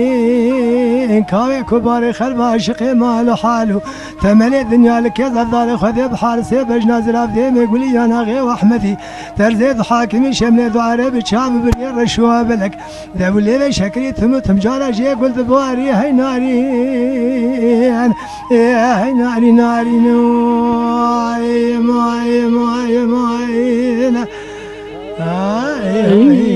kawê ku barê xelb aşiqê mal û hal û temelê dinya li kê zevdalê Xwedê bi harisê bejna zirav dê me gulî ya naxê û Ehmedî. Terzê di hakimî şemlê du erebî çav û biriyê reş û belek. Dev û lêvê şekirî tim û tim cara jê gul dibarî hey narîn. Ê hey narî narîn, ay, may, may, may. Ay, ay.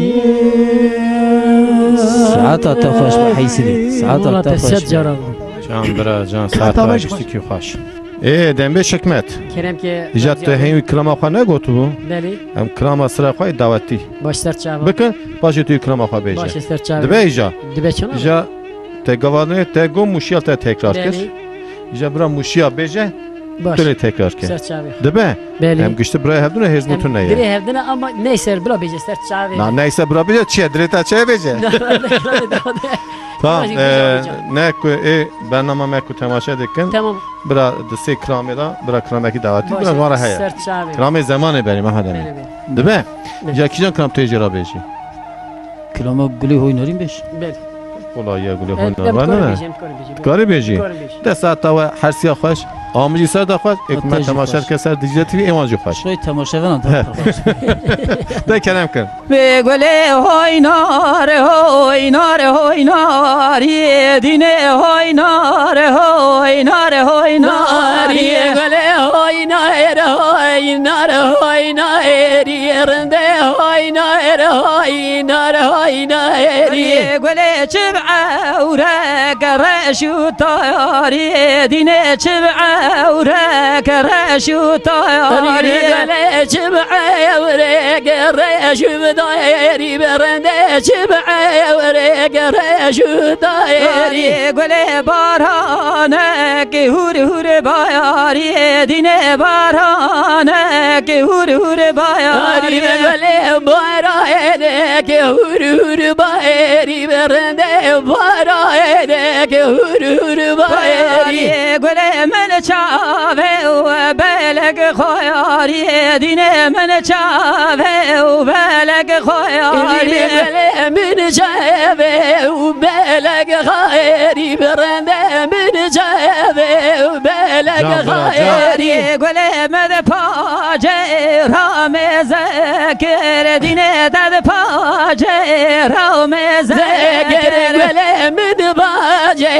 Saeta te xweş be, hey Sidî. Saeta Wala te te xweş sed be. Cara bû. Can bira, can, saeta Saeta baş giştikî xweş. Ê, dembê Şikmet. Kerem ke Îja tu heyî kilama xwe negotibû? Belê. Em kilama sira xwe dawetî Baş ser çava. Bikin, paşê tu kilama xwe bêje. Baş ser çava. Dibe îja. Dibe çima? Îja te gavadinê te go muşiya te tekrar kir. Belê. Îja bira muşiya bêje, Baş. Tu lê tekrar ke. Ser çava. Dibe? Belê. Em gişti birayê hevdû ne hêz Em gotin ne ye. Birê hevdine ama neyse bira bêje ser çava. Na neyse bira bêje, çi ye? Dilê te çi ye bêje? Tamam, Baş, e, güzel hocam. Ne ku ê bernama me ku temaşe dikin. Tamam. Bira di sê kilamê de, bira kilamekî dawetî, Baş, bira wara heye. Ser çavê. Kilamê zemanê berî, me hademê. Belê, belê. Dibe? Belê. Ya kîjan kilam tu ê jê re bêjî? Kilama Gulê Hoynarîn bêj. Belê. Wala ya Gulê Hoynar, Em, em var karê ne? Bêjî, em karê bêjî. Karê bêjî. Karê bêjî. De saeta we her siya xweş. Amicî ser de xweş. Ê ku me temaşe dike ser Dicle T V, êwan jî xweş. Şoy temaşevenan de xweş. De kerem kin. Bê gulê hoynar, hoynar, hoynar, yê dînê hoynar, hoynar, hoynar, yê gulê hoynar, hoynar, hoynar, yê rindê hoynar, hoynar, hoynar, yê gulê çiv ewrek reş û tarî, dînê çiv ewrek reş û tarî. Gulê çiv ewrek reş û tarî, berendê çiv ewrek reş û tarî. Gulê baranek hûr hûr bayarî, dînê baranek hûr hûr bayarî. Gulê baranek hûr hûr bayarî, berendê baranek hûr hûr bayarî. Gulê min çavê û belek xweyarî, dînê min çavê û belek xweyarî. Gulê min çavê û belek xweyarî, berendê min çavê û belek Can, bira, can. Xweyarî. Gulê min pacê ramê zekir, dînê te pacê ramê zekir. Zekir, gulê min pacê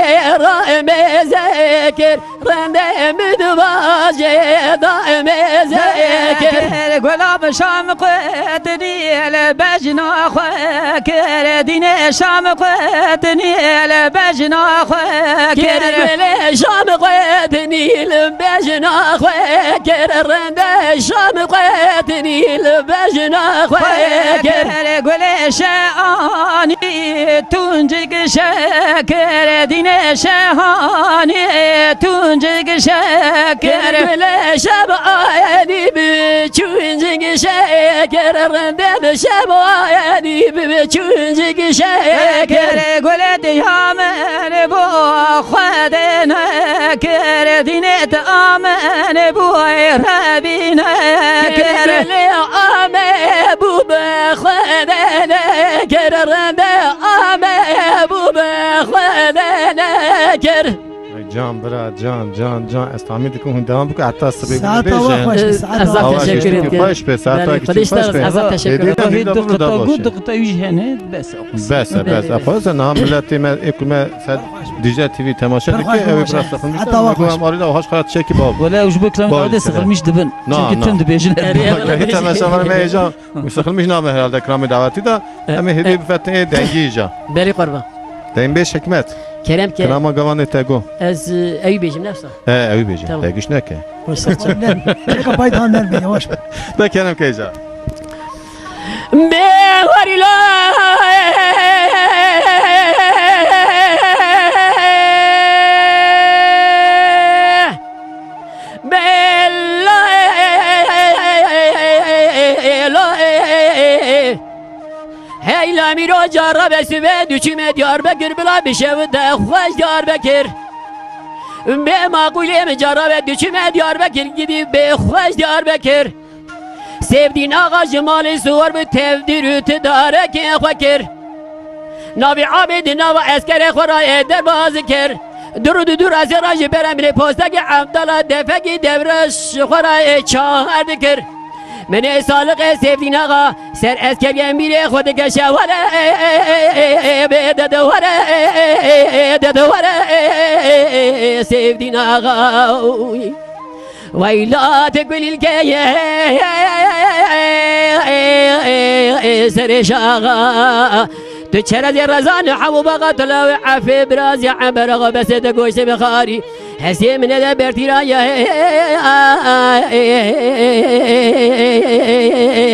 ramê zekir, rende min pacê damê zekir. Zekir, gulam Şam qutinî li bejna xwe kir, dînê Şam qutinî li bejna xwe kir. Kir, gulê Şam qutinî li bejna xwe kir, rende Şam qutinî li bejna xwe kir. Gulê şeanî tuncik şekir, dînê şehanî tuncik şekir. Gulê şeanî bi tuncik şekir, rende şeanî bi tuncik şekir. Gulê diya min bo Xwedê nekir, dînê te amin bo Rebî nekir. Gulê amin Ay can bira, can, can, can. Ez tahmin dikim hûn devam bikin heta sibê Saeta we bibêjin. Xweş be, saeta we xweş be. Xweş be, saeta we xweş be. Xwedê ji te razî, ez teşekkür ederim. Hêdî de, hêdî de, diqeta gu, diqeta wî jî hene, bes. Bes e, bes e. Xweza niha miletê me, ê ku me ser Dicle T V temaşe dike, ew ê bi rastexin bî. Heta we xweş be. Arî de xweş xelat çekî bab. Wele ew ji bo kilamê dawetê sixilmîş dibin. Çünkü tim dibêjin. Erê, erê. Temaşevanê me hêja. Wî sixilmîş nabe herhalde kilamê dawetî de. Em ê hêdî bifetin ê dengî jî. Belê qurban. Deng bêj Hikmet. Kerem ke. Kilama gavanê te go. Ez, e, ewî bêjim, ne wisa? He, ewî bêjim. Tamam. Te giş neke. Wisa. Çeka pay daha nerbe, yavaş. De kerem ke ca. Bê warî lo. Belo. Hey la mîro cara be sibê diçime Diyarbekir bila bi şev de xweş Diyarbekir. Bê maqûlê min cara be diçime Diyarbekir gidî bê xweş Diyarbekir. Sevdîn Axa ji malê siwar bi tevdîr û tidarekê xwe kir. Navî Amê di nava eskerê xwe ra ê derbaz kir. Dur û di dur ezê ra ji beremrê postekê Evdala defekî devreş xwe ra ê çar dikir. Minê saliqê Sevdîn Axa ser eskeriyê mîrê xwe dikeşe were bê dede were dede were Sevdîn Axa. Weyla te kulîlkeye serê şaxa. Tu çerezê rezan hemû baxa tila wê efê birazî eber axa besê te goştê bixarî. Hesê min de bertîra ye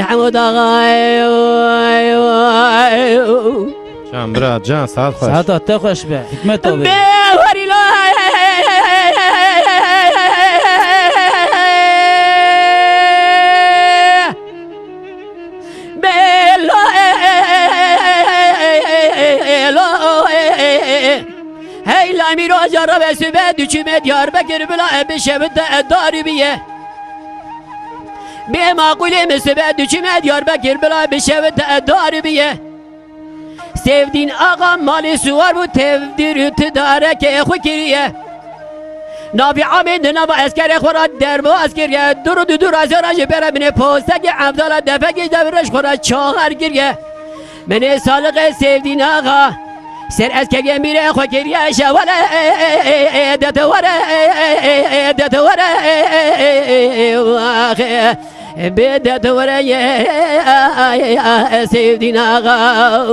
hemû daxa. Can bira, can, saet xweş. Saeta te xweş be. Hikmet abi. Bê warî lo. Bê lo. Hey la mîro cara be sibê diçime Diyarbekir bila e bi şev de e darî biye. Bê maqûlê min sibê diçime Diyarbekir bila bi şev de e darî biye. Sevdîn Axa malê siwar bû tevdîr û tidarekê xwe kiriye. Navî Amê di nava eskerê xwe ra derbaz kiriye. Dur û di dur ezê ra ji beremrê postekê Evdala defekî devreş xwe ra çar kiriye. Minê saliqê Sevdîn Axa ser eskeriyê mîrê xwe kiriye şewale dete were dete were waxê. Bê derdore ye Sevdîn Axa.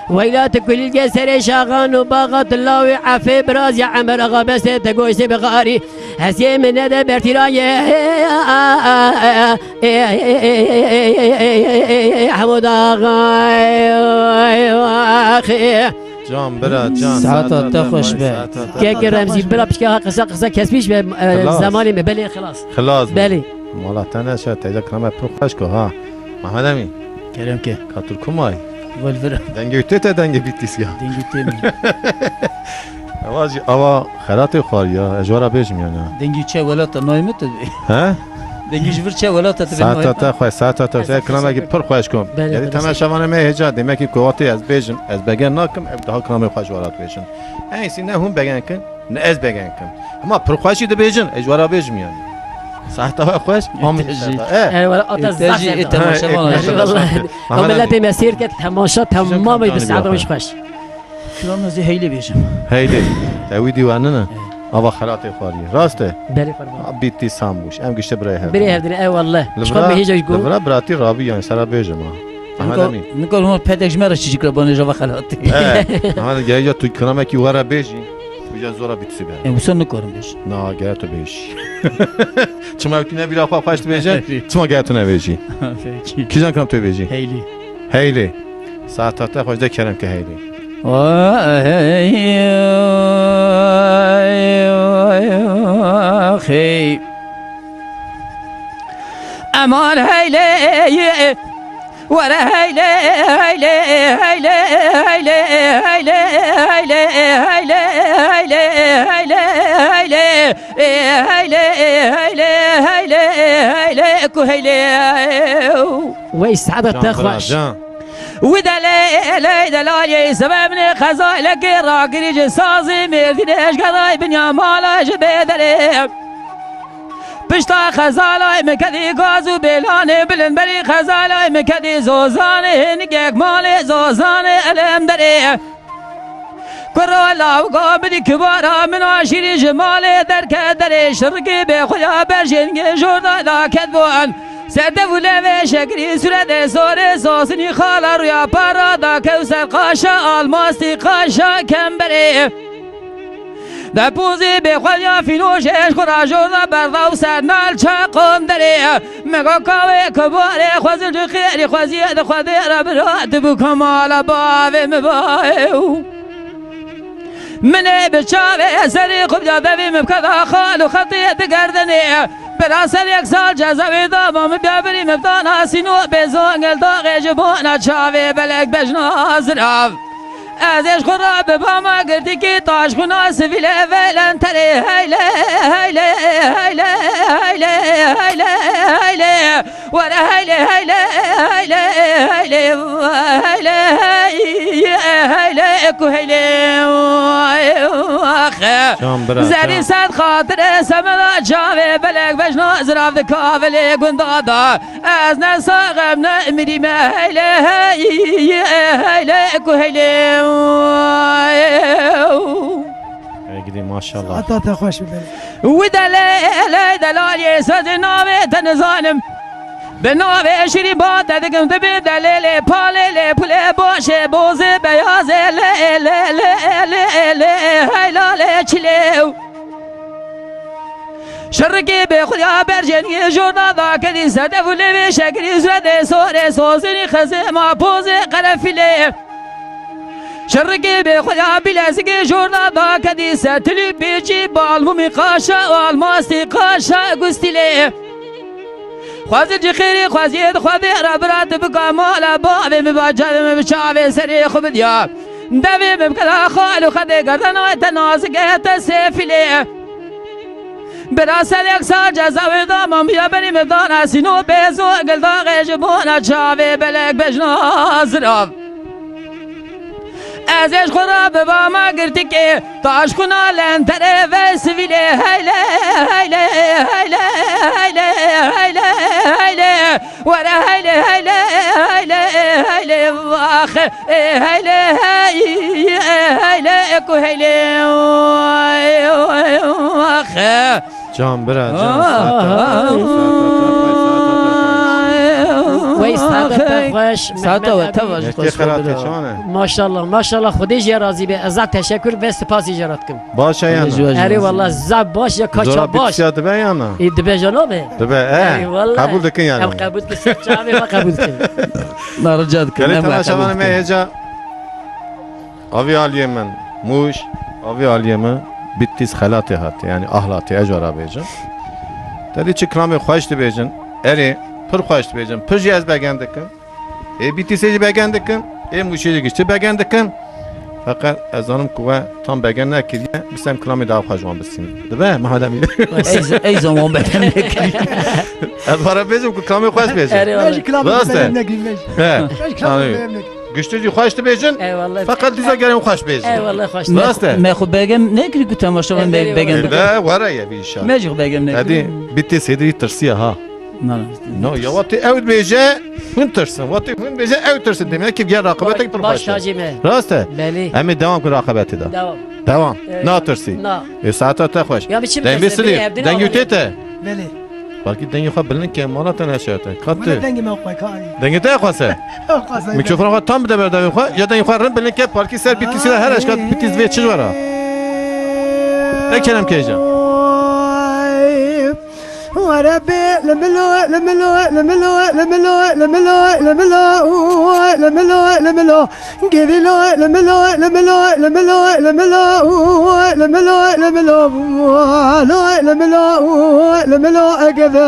Weyla tu kulîlkê serê şaxan û baxa tila wê efê birazî Emer Axa besê te goştê bixarî. Hesê min nede bertîra ye hemû daxa. Can bira, can. Saeta te xweş be. Keke Remzî, bira pişka qisa, qisa kesmiş be, e, zemanê me, belê xilas. Xilas be. Belê. Mala te ne şe, teyze kirame pir xweş ko ha. Mehmet Emîn. Kerem ke. Ka tu kumay. Vel vir. Dengê te te dengê Bitlis ya. Dengê te mi? Ava jî, ava xelatê xwar ya, ez ji we re bêjim yani. Dengê çi welata nayê min tu be. He? Dengê ji vir çi welata tu be nayê min. Saeta te xweş, saeta te xweş. Kiramekî pir xweş kom. Belê, yani belê. Temaşevanê me hêca, demekî ku wextê ez bêjim, ez begen nakim, ev daha kiramê xweş ji we re dibêjin. Eysî ne hûn begen kin, ne ez begen kim. Hema pir xweşî dibêjin, ez ji we re bêjim yani. Saeta we xweş, Amîn. Te jî. Saeta, e. E, wala, ata zaf jî, e, temaşevan. Eyvallah. O miletê me sêr ket, temaşa tamamê bi saeta wî xweş. Kiram ez ê Heylê bêjim. Heylê. Te wî dîwanine? Ava xelatê xwariyê. Rast e? Belê qurban. Bitti sambuş. Em gişte birayê hev. Birayê hev dine, eyvallah. Çiqa mehêja ji go. Li vira biratî rabî yani sera bêjim ha. Mehmet Emîn. Nikor hûn pedek ji me re çicik re banê java xelatê. E, Mehmet, gel ya tu kiramekî were bêjî. Wîca zora bitisi be. E, wisa nikarim bêj. Na, gel tu bêj. Çima tu ne bira xwe xweş dibêje? Çima gel tu nebêjî? Peki. Kîjan kiram tu bêjî? Heylî. Heylê. Saeta te xweş de kerem ke Heylê. Axê. Eman Heylê, were Heylê, Heylê, Heylê, ku Heylê. Wey saeta te xweş. Can. Wi delê lê delalê sebebinê xezay lekê rakirî ji sazî mêrdînê eşgeray binya mala ji bê derê. Pişta xezalay min kedî gaz û bêlanê bilind berî xezalay min kedî zozanê hênikek malê zozanê elem derê. Kuro law gabidî kibara min aşîrî ji malê derke derê şirikî bê xuya berjêngê jorda da kedbon. Ser dev û levê şekirî sûretê sorê sosinî xala rûya para da kew ser qaşa almastî qaşa kemberê. De pozê bêxwediya fînoşê ji xwe ra jorda berda û ser nal çaqon derê. Mega kawê kibarê xwezin ji xêrî xweziyê di xwedê re bira dibû kemala bavê mi baew. Min ê bi çavê serê xwe bida devê min bikeda xal û xetê di gerdenê. Bira ser yek sal cezawê dama min biya birî min bidana sîno bê zongel daxê ji bona çavê belek bejna zirav. Ez ê ji xwe re bibama girtîkî taşxuna sivîlê velen terê heyle, heyle, heyle, heyle, heyle, heyle. Were heyle, heyle, heyle, heyle, heyle, hey, heyle, ku heyle, axe. Can bira, Zerî can. Sed xatirê semeda çavê belek bejna zirav di kavelê gunda da. Ez ne saxim ne mirîme heyle, hey, heyle, ku heyle. Ey gidî maşallah. Saeta te xweş bibe. Wi delê lê delalê sezê navê te nizanim. Bi navê şirî ba te dikim tu bê delê lê palê lê pulê başê bozê beyazê lê lê lê lê lê heylalê çilê. Şirikê bê xuya berjêniyê jorda da kedî sedef û lêvê şekirî zredê sorê sozinî xezê ma pozê qerefilê. Şirikê bê xuya bilezikê jorda da kedî setilî pêçî balmumî qaşa û almastî qaşa gustilê. Xwezî cixêrî xweziyê di xwedê re bira tu bika mala bavê min ba çavê min bi çavê serê xwe bidiya. Devê min bikira xal û xedê gerdenay te nazike te sêfilê. Bira ser yek sal ceza wê da man biya berî min dana sîno bêzo gildaxê ji bona çavê belek bejna zirav. Ez ê ji xwe re bibama girtikê, taşkuna lenterê ve sivîlê heyle, heyle, heyle, heyle, heyle, heyle. Were heyle, heyle, heyle, heyle, vax, ê heyle, hey, ê heyle, ku heyle, vax. Can bira, can, Ah. Saeta te xweş, Wey, saeta te xweş, Saeta Mehmet we, te Emîn. Baş, Yekê baş, xelatê baş. Çane. Maşallah, maşallah, Xwedê jê razî be. Ez zaf teşekkür ve spasî jê re dikim. Baş e yani. Erê wallah, zaf baş ya, kaça Zora baş. Bitişa dibe yana. E, dibe jana be. Dibe, e. Erê wallah. Qebul dikin yani. Em qebul dikin, çavê me qebul dikin. Me rica dikin, Gelê em temaşavanê qebul me dikin. Hêca. Avê aliyê min, Mûş, avê aliyê min, Bitîs xelatê hate, yani ahlatê, ez jara bêjim. Te dî çi kilamê xweş dibêjin, erê, pir xweş dibêjin, pir jî ez begen dikim. Ê Bitîsê jî begen dikim, ê Mûşê jî giştî begen dikim. Feqet ez zanim ku we tam begen nekiriye, bisem kilamê daha xweş wan bisînim. Dibe, Mehmet Emîn? Ey z-, ey zaman begen nekiriye. Ez para bêjim ku kilamê xweş bêjin. Erê, Rast e? Rast e? He. Tamam. Giştî jî xweş dibêjin. Eyvallah. Feqet dîsa gerên xweş bêjin. Eyvallah, xweş. Rast e? Me xwe begem nekirî ku temaşevan Erê, be-, begem eyvallah. Ê, bikin. Be, were ye bir inşallah. Me jî xwe begem nekirî. Edî, Bitîs hêdî tirsiye ha. Na, na. No, ya wextê ew dibêje, hûn tirsin. Wextê hûn bêje, ew tirsin. Demek ki gel raqabetek Baş, pir baş xweş e. Tacê me. Rast e? Belê. Em ê devam ku raqabetê de. Devam. Devam. Ee, Natirsî. na. Ê, saeta te xweş. Ya biçim Dengê tirsin, Silî, bir evde dengê ne tê te. Belê. Belkî dengê xwe bilind ke, mala te neşewite. Ka Wele tu. Dengê me xwe ka. Dengê te xwese. Xwese. Mikrofona xwe tam bide berdevê xwe. Ya dengê xwe rind bilind ke, parkî ser Bitîsî de her eşka Bitîs vê çi wera. Te kerem kêja. Were bê li milo, li milo, li milo, li milo, li milo, li milo, li milo, li milo, li milo. Gidî lo, li milo, li milo, li milo, li milo, li milo, li milo, lo, li milo, li milo, egede.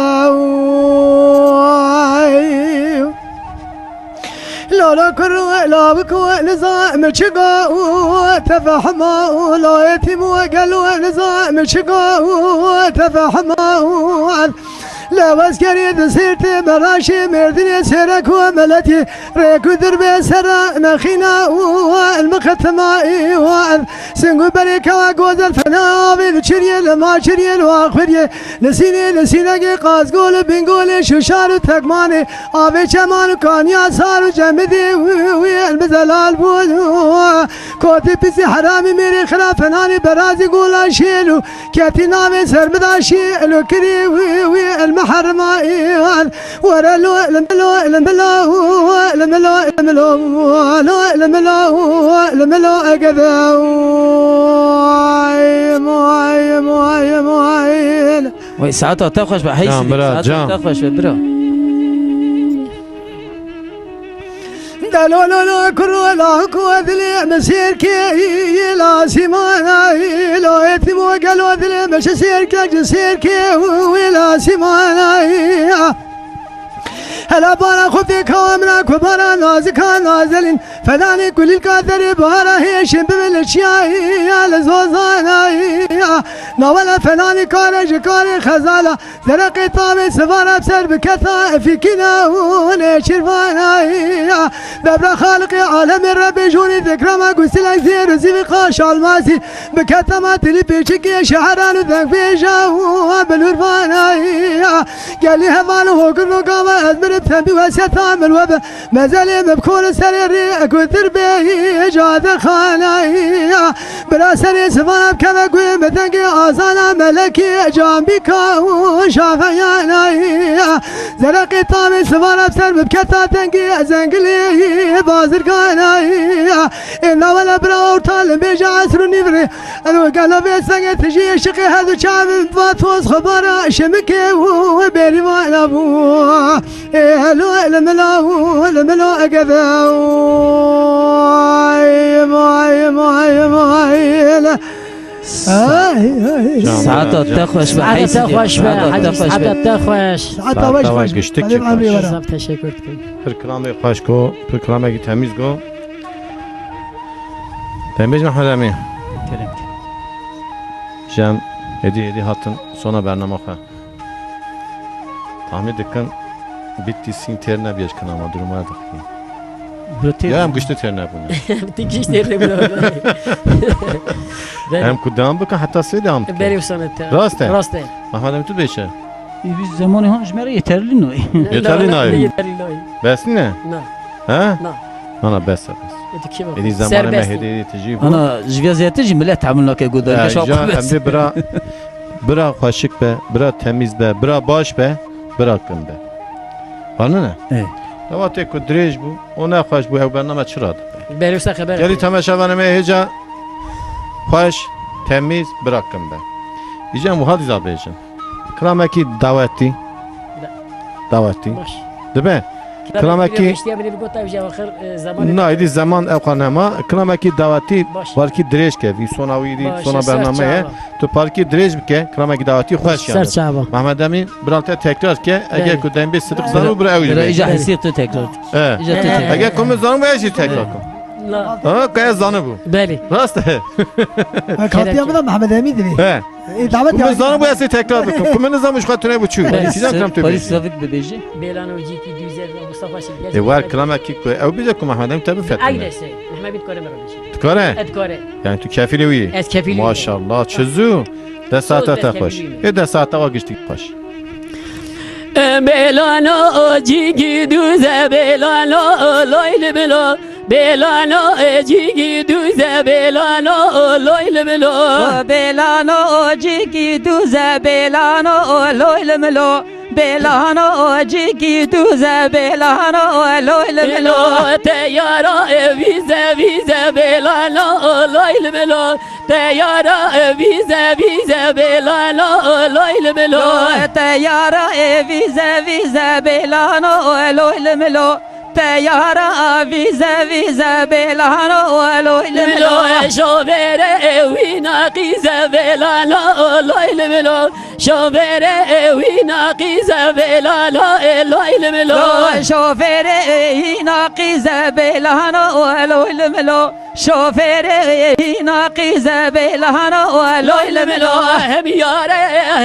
Lala kuru, la biku, li za, mi çiga, tefehma, la yetimu, gelu, li za, mi çiga, tefehma. Lewezkerê di sêrtê meraşê mêrdinê sêrek û meletî rêk û dir bê sera nexîna û el mixetima ê û el sing û berê kewa gozel fena avê li çiriyê li ma çiriyê li axuriyê li sînê li sînegê qazgol û bingolê şuşar û tekmanê avê çeman û kaniya sar û cemidê wî wî el bizelal bû. Kotî pisî heramî mêrê xira fenanî berazî gola şêl û Ketî navê sermidaşî elo kirî wî wî el miherima îyan. Were lo el milo el milo el milo el milo lo el milo el milo egede. Moy moy moy moy. Vay saeta te xweş be. Hey Can, sidi, bira, saeta can. Te xweş be bira. Delo lo lo kuro la ku dilê me sêrkê la simana lo etîmo gelo dilê me şi sêrkê ci sêrkê wî la simana. Hela bara xwe tê kamina ku bara nazika nazelin felanê kulîlka derê bahara hêşin bibe li çiya ya li zozana ya. Nawela felanê kare ji karê xezala Dereqê tavê sivara ser biketa fikîna û nêçirvana ya. Devra Xaliqê alemê Rebê jûrî dikrama gustilek zêr û zîvî qaş almasî biketa ma tilî pêçikê şeheran û dengbêja û bilûrvana ya. Gelî heval û hogir û gava ez mirim tembî weseta min we be. Mezelê min bi kol serê rê gutir bê cadexanaya. Bira serê sivana bikeve guê me dengê azana melekê cambîka û şaveyanaya. Zeraqê tavê sivana ser min biketa dengê zengilê bazirganaya. Ê nawele bira orta li bêje esr û nîv rê. Elo gelo vê sengê tijî şiqê her du çavê va toz xebara şimikê û bêrîvana bû. Ê helo, ele mila, ele mila egeve. Ay, ay, ay, ay. Ay, ay. Saeta te xweş be, Saeta hey te Sidî, xweş be, saeta te Hacî, xweş be. Saeta te xweş. Saeta Saeta we we xweş be. Giştik Benim ki emrê xweş. Were. Zaf teşekkür ederim. Pir kilamê xweş ko, pir kilamekî temiz go. Te bêj Mehmed Emîn. Kerem. Jem hêdî hêdî hatin sona bernama xwe. Tahmin dikin, bittî sîn têr nebiye ji kinama duruma dixî. Bi têr Ya em giştî têr nebûne. Bittî giş têr nebûne. Belê. Em ku devam bikin, heta sê devam bikin. Belê, wisa ne te. Rast e? Rast e. Mehmed Emîn tu bêje. Ê, biz zamanê han ji me re yeterli nayê. Yeterli Na, na, nayê. Yeterli nayê. Bes nîne? Na. He? Na. Ana bes e bes. E, tu kî bak? Êdî zamanê me Serbest. Hêdî hêdî tijî bû. Ana, ji vê zêdetir jî millet hemû nake godarî. He, ke şax ja, bes. Em dê bira Bira xweşik be, bira temiz be, bira baş be, bira kin be. Anine? Ê. Lewatê ku dirêj bû, û nexweş bû, ew bername çira dibe? Berê wisa xeber Gelî temaşevanê me hêca xweş, temiz, bira kin be. Îca em wiha dîza bêjin. Kilamekî dawetî. Da- Dawetî. Baş. Dibe? Kilamekî Kilamekî giştiya binê bi gota wî axir, e, zamanê Na, êdî zeman ew qanema. Kilamekî dawetî Baş. Parkî dirêj ke. Vî sona wî dî, Baş, sona ser bername ye. Çava. Tu parkî dirêj bike, kilamekî dawetî xweş Ser yani. Çava. Mehmed Emîn, bira te tekrar ke, eger Belê. Ku dembê sidiq Belê. Zanî bira ew Bira jî îca bê. Hesî tu tekrar. E. Îca tu Belê. Tekrar. Eger ku min zanî bê ez jî tekrar Belê. kim. La. Ha, kaya zanî bû. Belê. Rast e. Ha, katiya min de Mehmed Emîn dirê. He. E, davet Ku min ya. Zanî bû ez ê tekrar bikim. Ku min nizam ji xwe tune bû çû. Belê. Kîjan kilam tu Parîs bêjî? Trafik bibêjî. Bêlan û cîkî dûze Mustafa Şevket. Ê wer kilamekî ku ew bêje ku Mehmed Emîn te bifetine. Ay dese. Mehmed Emîn dikare me re bêje. Dikare? E, dikare. Yani tu kefîlê wî yî? Ez kefîlî wî. Maşallah, çi zû. Dest saeta te xweş. Ê dest saeta wa giştî xweş. Belano cîgî dûze belano loy li bilo. Belano cîgî dûze belano loy li bilo. Belano cîgî dûze belano loy li milo. Belano cîgî dûze belano loy li milo. Milo teyara vîze vîze belano loy li milo. Teyara vîze vîze belano loy li milo. Teyara vîze vîze belano loy li milo. Teyara vîze vîze bêlano loy li milo. Şovere wîna qîze bêlano loy li milo. Şovere wîna qîze bêlano loy li milo. Şovere wîna qîze bêlano loy li milo. Şofêrê hîna qîze bêlano loy li milo. Hem yare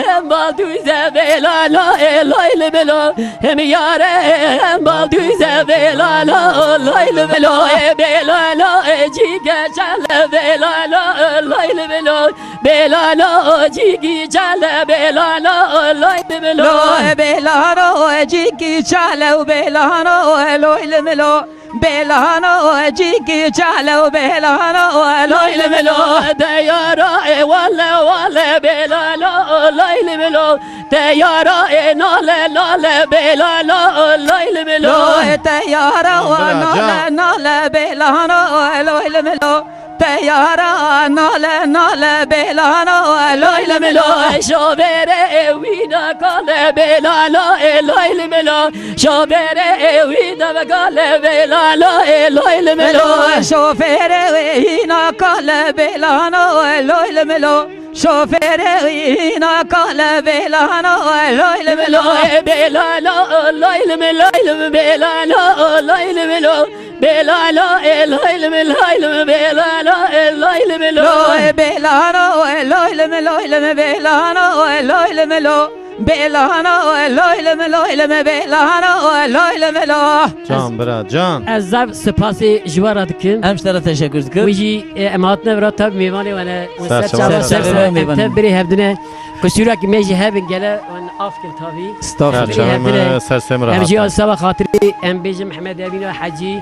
hem baldûze bêlano loy li milo. Hem yare hem baldûze bêlano loy li milo. Bêlano cîge çale bêlano loy li milo. Bêlano cîgî çale bêlano loy li milo. Bêlano cîgî çale û bêlano loy li milo. Bêlano cîgî çale û bêlano loy li milo. Teyara ê wale wale bêlano loy li milo. Teyara ê nale nale bêlano loy li milo. Teyara Tamam, bira, nale can. nale bêlano loy li milo. Teyara nale nale bêlano loy li milo. Şovere ê wîna kale bêlano loy li milo. Şofêrê wî de ve gale bêlalo ê loy li milo. Şofêrê wî hîna kale bêlano ê loy li milo. Şofêrê wî hîna kale bêlano ê loy li milo. Bêlalo loy li milo, loy li bêlalo loy li milo. Bêlalo ê loy li milo, loy li bêlalo ê loy li milo. Loy bêlano ê loy li milo, loy li bêlano ê loy li milo. Bêlano, loy li mi, loy li mi, bêlano, loy li mi lo. Can bira, can. Ez zaf spasê ji we re dikim. Em ji te re teşekkür dikin. Wî jî, e, em hatine vira tabi mêvanê we ne. Û Ser ser çava çava ser ser ser ser em mêvan. Tev birê hevdine. Qusûrek me jî hebin gele, wan af kin tabi. Estağfurullah. Ser çava me, ser ser me rahat. Em jî seba xatirê em bêjim Mehmed Emîn û Hecî,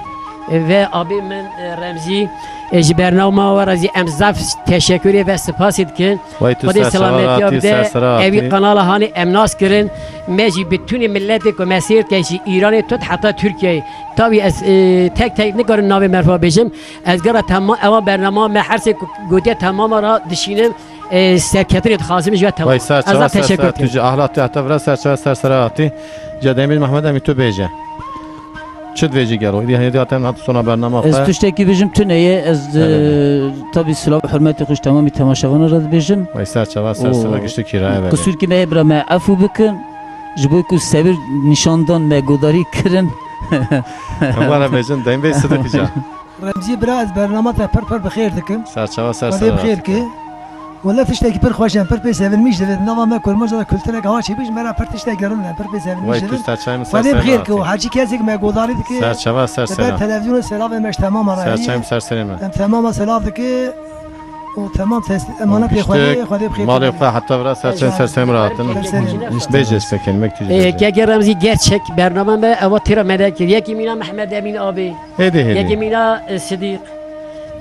e, ve abê min, e, Remzî, e, ji bernama we re zî em zaf teşekkürê ve spasê dikin. Wey tu Xwedê ser çava selametiya rahatî, bide. Ser ser rahatî. Evî kanala hanê em nas kirin. Me jî bi tunê miletê ku me sêr ke ji Îranê tut heta Tirkiyeyê. Tabî ez, e, tek tek nikarim navê merfa bêjim. Ez gera tema-, ewa bernama me her sê ku gotiye temama ra dişînim, e, serketinê dixwazim ji we temam. Wey ser çava ser ser. Ez teşekkür dikim. Tu ji ahlatî heta vira ser çava ser ser rahatî. Cedemîr Mehmed Emî tu bêje. Çi divêjî gelo? Îdî hêdî hatin hat sona bernama xwe. Ez tiştekî bêjim tune ye. Ez, Erê. e, tabî silav û hurmetê xwe ji temamî temaşevana re dibêjim. Wey ser çava ser Û sera giştî kîraye be. Qisûrkî me heye bira me efû bikin. Ji bo ku sebir nîşan dan me godarî kirin. Em were bêjin, deyim bê Sidikî can. Remzî bira ez bernama te pir pir bi xêr dikim. Ser çava ser Xwedê sera bi xêr rahatî. Ki. Wele tiştekî pir xweş e, pir pê sevinmîş divin. Nava me kurmanca de kulturek awa çêbî ji me re pir tiştekî rind e, pir pê sevinmîş divin. Wey tu ser çavê min ser Xwedê bi xêr ki û herçî kesek me godarî dike. Ser çava ser sera. Li ber televizyonê selavê me ji temama re heye. Ser çavê min ser serê min. Em temama selav dike û temam tes-, emanetê Xwedê, Xwedê bi xêr. Malê xwe heta vira ser çavê ser serê min rahatin. Ser serê min. Bêje ez pekên, mek tu Ee, jî bêje. Keke Remzî gerçek bername me ewa têra me de kir. Yekî mîna Mehmed Emîn abi. Hêdî, hêdî. Yekî mîna, e, Sidîq.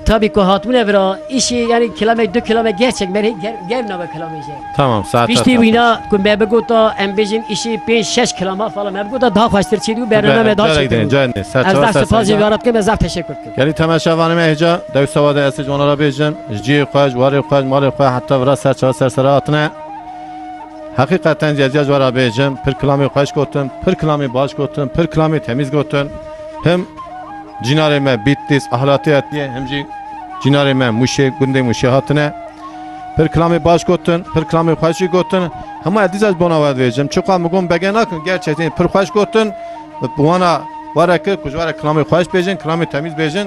Tabî ku hatbûne vira, îşê, yanî kilamek, du kilamek gerçek, me rê ger-, germ nabe kilamê jê. Tamam, saet Piştî tamam. Wîna ku me bigota, em bêjin îşê pênc şeş kilama falan, me bigota daha xweştir çêdibû, bername daha çêtir bû. Carek din, carek din. Ser çava ser sera. Ez zaf spas jê ve dikim, ez zaf teşekkür dikim. Gelî temaşevanê me hêja, dew sewa de ez ji wan re bêjim, ji cihê xwe, ji warê xwe, ji malê xwe, heta vira ser çava ser sera hatine. Heqîqeten ez ji wan re bêjim, pir kilamê xweş gotin, pir kilamê baş gotin, pir kilamê temîz gotin. Him cînarê me Bîtlîs, Ahlatê Etiye, him jî cînarê me Mûşê, gundê Mûşê hatine. Pir kilamê baş gotin, pir kilamê xweş jî gotin. Hema ez dîsa ji bona we dibêjim. Çiqa min got bege nakin, gerçekten pir xweş gotin. Bi wana were kir, ku ji we re kilamê xweş bêjin, kilamê temîz bêjin.